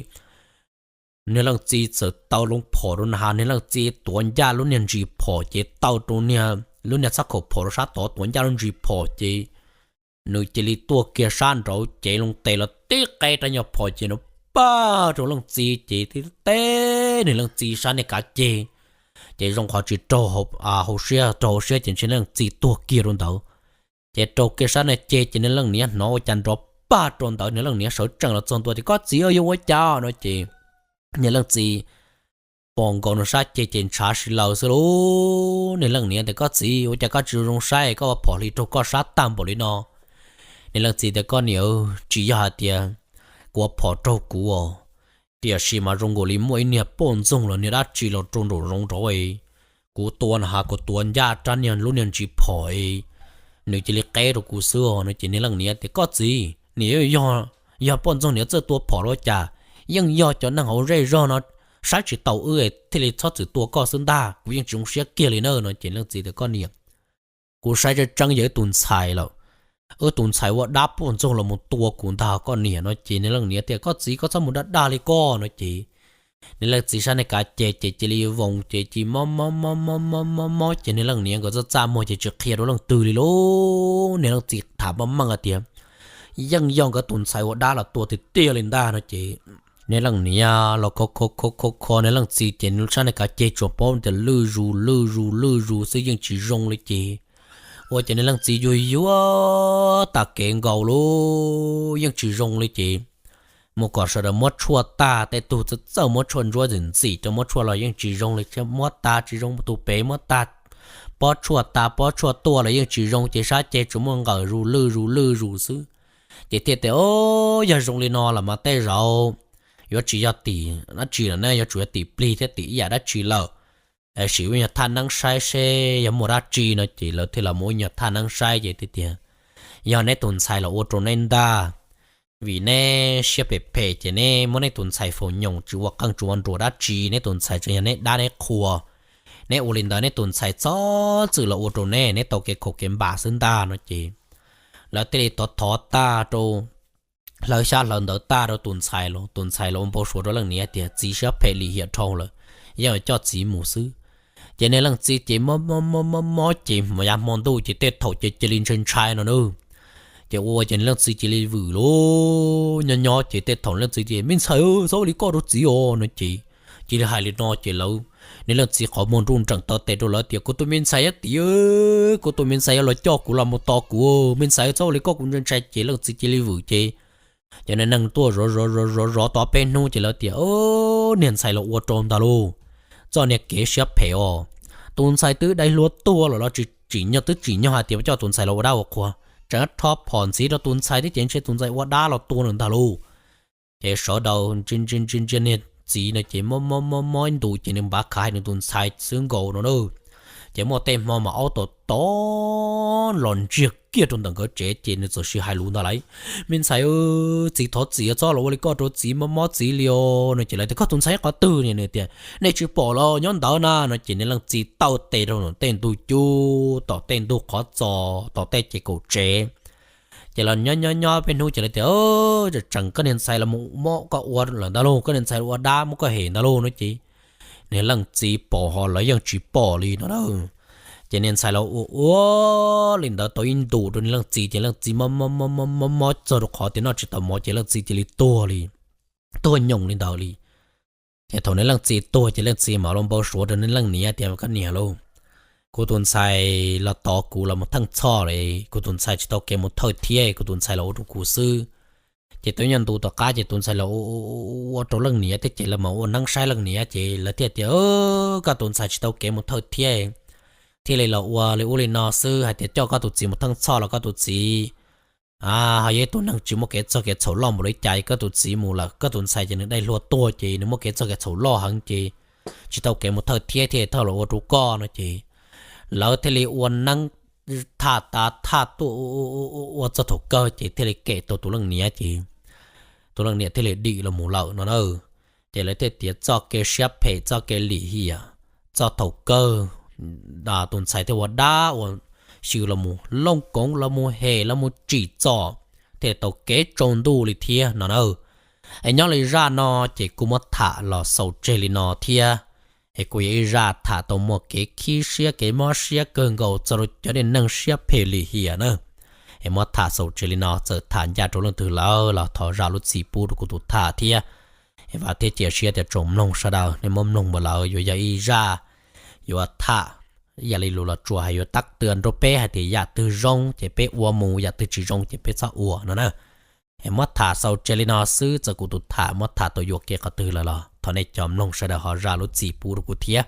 niag leej txiv txawm taw loo phom rau na, niag leej txiv tuav ncaj lub niag ntsis phom ces taw rau niag, lub niag txhab khaum phom rau sab tod, tuav ncaj lub ntsis phom ces nws cia li tuaj kiag sab nraud cev loo tes los tib qe rab nyuag phom ces nws pag rau leej txiv ces tib teb niag leej txiv sab niag kav ceg. Ces zoo qhov tsis raug hauv siab, raug hauv siab ces ntshe leej txiv tuag kiag rau ntawd. Ces raug kiag sab niag ceg ces niag leej niam hnov ua cas nrov pag rau ntawd, niag leej niam sawv tsees los txog ntua tias, Koj txiv, yuav ua cas no ces niag leej txiv pom nkaus nws sab ceg ces ntshav si laws xwb lauj. Niag leej niam tias, Koj txiv, ua cas koj tsis zoo saib, koj ua phom hli raug koj sab tag npaum li no? Niag leej txiv tias, Koj niam, tsis yog hais tias kuv ua phom raug kuv os, tiam sis mas zoo nkaus li muaj ib niag poj ntxoog los niag dab tsi los rau nraum zoov rau, kuv tua na has kuv tuav ncaj rab niag lub niag ntsis phom, nws cia li qeb rau kuv xwb no ces niag leej niam tias, Koj txiv, niam, yog poj ntxoog niam txawj tua phom los cas, yeej yog cov neeg hauv zej zog no saib tsis taus wb thiaj li txhob txwm tua koj xwb ntag, kuv yeej tsis zoo siab kiag li na no ces leej txiv tias, Koj niam, kuv saib tseeb tseeb yog wb tus ntxhais lawm, wb tus ntxhais ua dab poj ntxoog los mus tua kuv ntag koj niam no ces niag leej niam tias, Koj txiv, koj txhob mus dag dag li koj no ces niag leej txiv sab niag kav ceg ces cia li voos ces cia li mob mob mob mob mob mob ces niag leej niam nkawd txaj txaj muag ces tsis qhia rau leej twg li lauj. Niag leej txiv tham meej meej hais tias, Yeej yog nkawd tus ntxhais ua dab los tua tiag tiag li ntag no ces niag leej niam los kho kho kho kho kho niag leej txiv ces sab niag kav ceg tsuas paub tias lwj zus lwj zus lwj zus xwb, yeej tsis zoo li ces ua ces niag leej txiv yuag yuag tag kev nkaus lauj, yeej tsis zoo li ces mus kom sawv daws muab tshuaj tag, tej tug txawj txawj muab tshuaj ntsuab ntxim ntxim rau muab tshuaj los yeej tsis zoo li, muab tag tsis zoo, tus pem muab tag, pob tshuaj tag pob tshuaj tuaj los yeej tsis zoo ces sab ceg tsuas muaj nqawm zus lwj zus lwj zus xwb. Ces thiaj tias, Yog zoo li no los mas tej zaum yuav tsis yog tim dab tsi lawm ne, yuav tsum yog tim plig thiab tim ib yam dab tsi lawm. Sim ua nyuag thaj neeb saib seb yog muaj dab tsi no ces lawv thiaj los mus ua nyuag thaj neeb saib ces thiaj tias, Yog neb tus ntxhais los ua rau neb ntag, vim neb siab phem phem ces neb muab neb tus ntxhais faus nyoos tsis ua qeej tsis ua nruas dab tsi, neb tus ntxhais tseem yog neb dab neb qhua. Neb ua li ntawd neb tus ntxhais txhob txwm los ua rau neb, neb tau kev khaum kev npam xwb ntag no ces lawv thiaj li thov thov tag rau, hlawv xyab hlawv ntawv tag rau tus ntxhais los, tus ntxhais los ua npau suav rau leej niam tias txiv siab phem lim hiam dhau lawm, yeej coj txiv mus xwb. Ces niag leej txiv ces mob mob mob mob mob ces yav hmo ntuj ces tej thaum ces cia li ntshai ntshai no na. Ces ua ces niag leej txiv cia li vwm lauj, nyob nyob ces tej thaum leej txiv tias, Me ntxhais, txhob ua li koj rau txiv os no ces cia li hais li no ces lawv, niag leej txiv qhov muag nruj nreem taw tes rau lawv tias, Kuv tus me ntxhais yab tim, kuv tus me ntxhais yuav los coj kuv los mus tos kuv, me ntxhais txhob ua li koj, kuv ntshai ntshai. Ces leej txiv cia li vwm ces cov niag neeg tuaj zov zov zov zov tau peb hnub ces lawv tias, Niag ntxhais los ua rau ntag lauj, txoj niag kev siab phem os. Tus ntxhais twb dai hlua tuag lawm los tsis tsim nyog, twb tsim nyog hais tias coj tus ntxhais los ua dab ua qhua, tseem rho phom ntxiv rau tus ntxhais thiab ces ntshe tus ntxhais ua dab los tua nws ntag lauj. Ces sawv daws ntsia ntsia ntsia niag txiv no ces mob mob mob mob ib ntus ces nws npav khav hais nws tus ntxhais xwb nkaus no na. Ces muaj tej hmo mas aub tom tom los ntsiag kiag rau ntawm nkawd tsev ces nws txawm sis hais lus ntag lauj, Me ntxhais, txiv thov txim, txhob los ua li koj rau txiv, mob mob txiv li os no ces lawv tias, Koj tus ntxhais qhov twg? Nws tias, Nej tsis pom los nyob ntawd na no ces niag leej txiv taw tes rau tej ntug cub, tom tej ntug qhov txos, tom tej ces kaum tsev. Ces los nyob nyob nyob peb hnub ces lawv tias, Tseem koj niag ntxhais los mob koj ua lawm ntag lauj, koj niag ntxhais los ua dab muab koj hem ntag lauj no ces niag leej txiv pom ho lawv yeej tsis pom li no na. Ces niag ntxhais los ua ua li ntawd tau ib ntus rau niag leej txiv ces leej txiv mob mob mob mob txog rau qhov tias noj tsis tau mov ces leej txiv cia li tuag li, tuag nyoos li ntawd li. Ces thaum niag leej txiv tuag ces leej txiv mam los npau suav rau niag leej niam tias, koj niam lauj, kuv tus ntxhais los tov kuv los mus theej txhoj li, kuv tus ntxhais tsis tau kev mus thawj thiab kuv tus ntxhais los ua rau kuv xwb. Ces twb nyob ntu tom qab ces tus ntxhais los ua rau leej niam thiab ces lawv mam ua neeb saib leej niam ces lawv thiaj tias, koj tus ntxhais tsis tau kev mus thawj thiab, thiaj li los ua li ub li no xwb, hais tias coj koj tus txiv mus theej txhoj los koj tus txiv ho yog ib tug neeg tsis muaj kev txog kev txhaum loj npaum li cas, koj tus txiv mus lawm koj tus ntxhais ces nws dai hlua tuag ces nws muaj kev txog kev txhaum loj heev ces tsis tau kev mus thawj thiab thiaj thawj los ua rau koj no ces lawv thiaj li ua neeb thaj tav thaj tuaj ua txog thaum kawg ces thiaj li kem tau tus leej niam ces tus leej niam thiaj li dim los mus lawm no na. Ces lawv thiaj tias txoj kev siab phem, txoj kev lim hiam, txoj thaum kawg tus ntxhais thiaj ua dab ua xyw los mus looj koov los mus hem los mus tsim txom thiaj tau kev tsaus ntuj li thiab no na. Es nyob li zaj no ces kuv muab tham los xaus tseg li no thiab. Es kuj yog ib zaj tham tau muaj kev khib siab kev mob siab kawg nkaus txog rau cov neeg siab phem lim hiam na. Es muab tham xaus tseg li no, txawm tham ncaj rau leej twg lawm los thov zam lub txim pub rau kuv tus tham thiab. Es vam thiab cia siab tias tsoom mloog sawv daws nej muab mloog mus lawm yuav yog ib zaj yuav tham ib yam li lus los tsuas hais yuav tab twg nrog peb hais tias yam twg zoo ces peb ua mus, yam twg tsis zoo ces peb txhob ua no na. Es muab tham xaus tseg li no xwb, txawm kuv tus tham muab tham tau yuam kev qhov twg lawm los thov nej cov mloog sawv daws ho zam lub txim pub rau kuv thiab.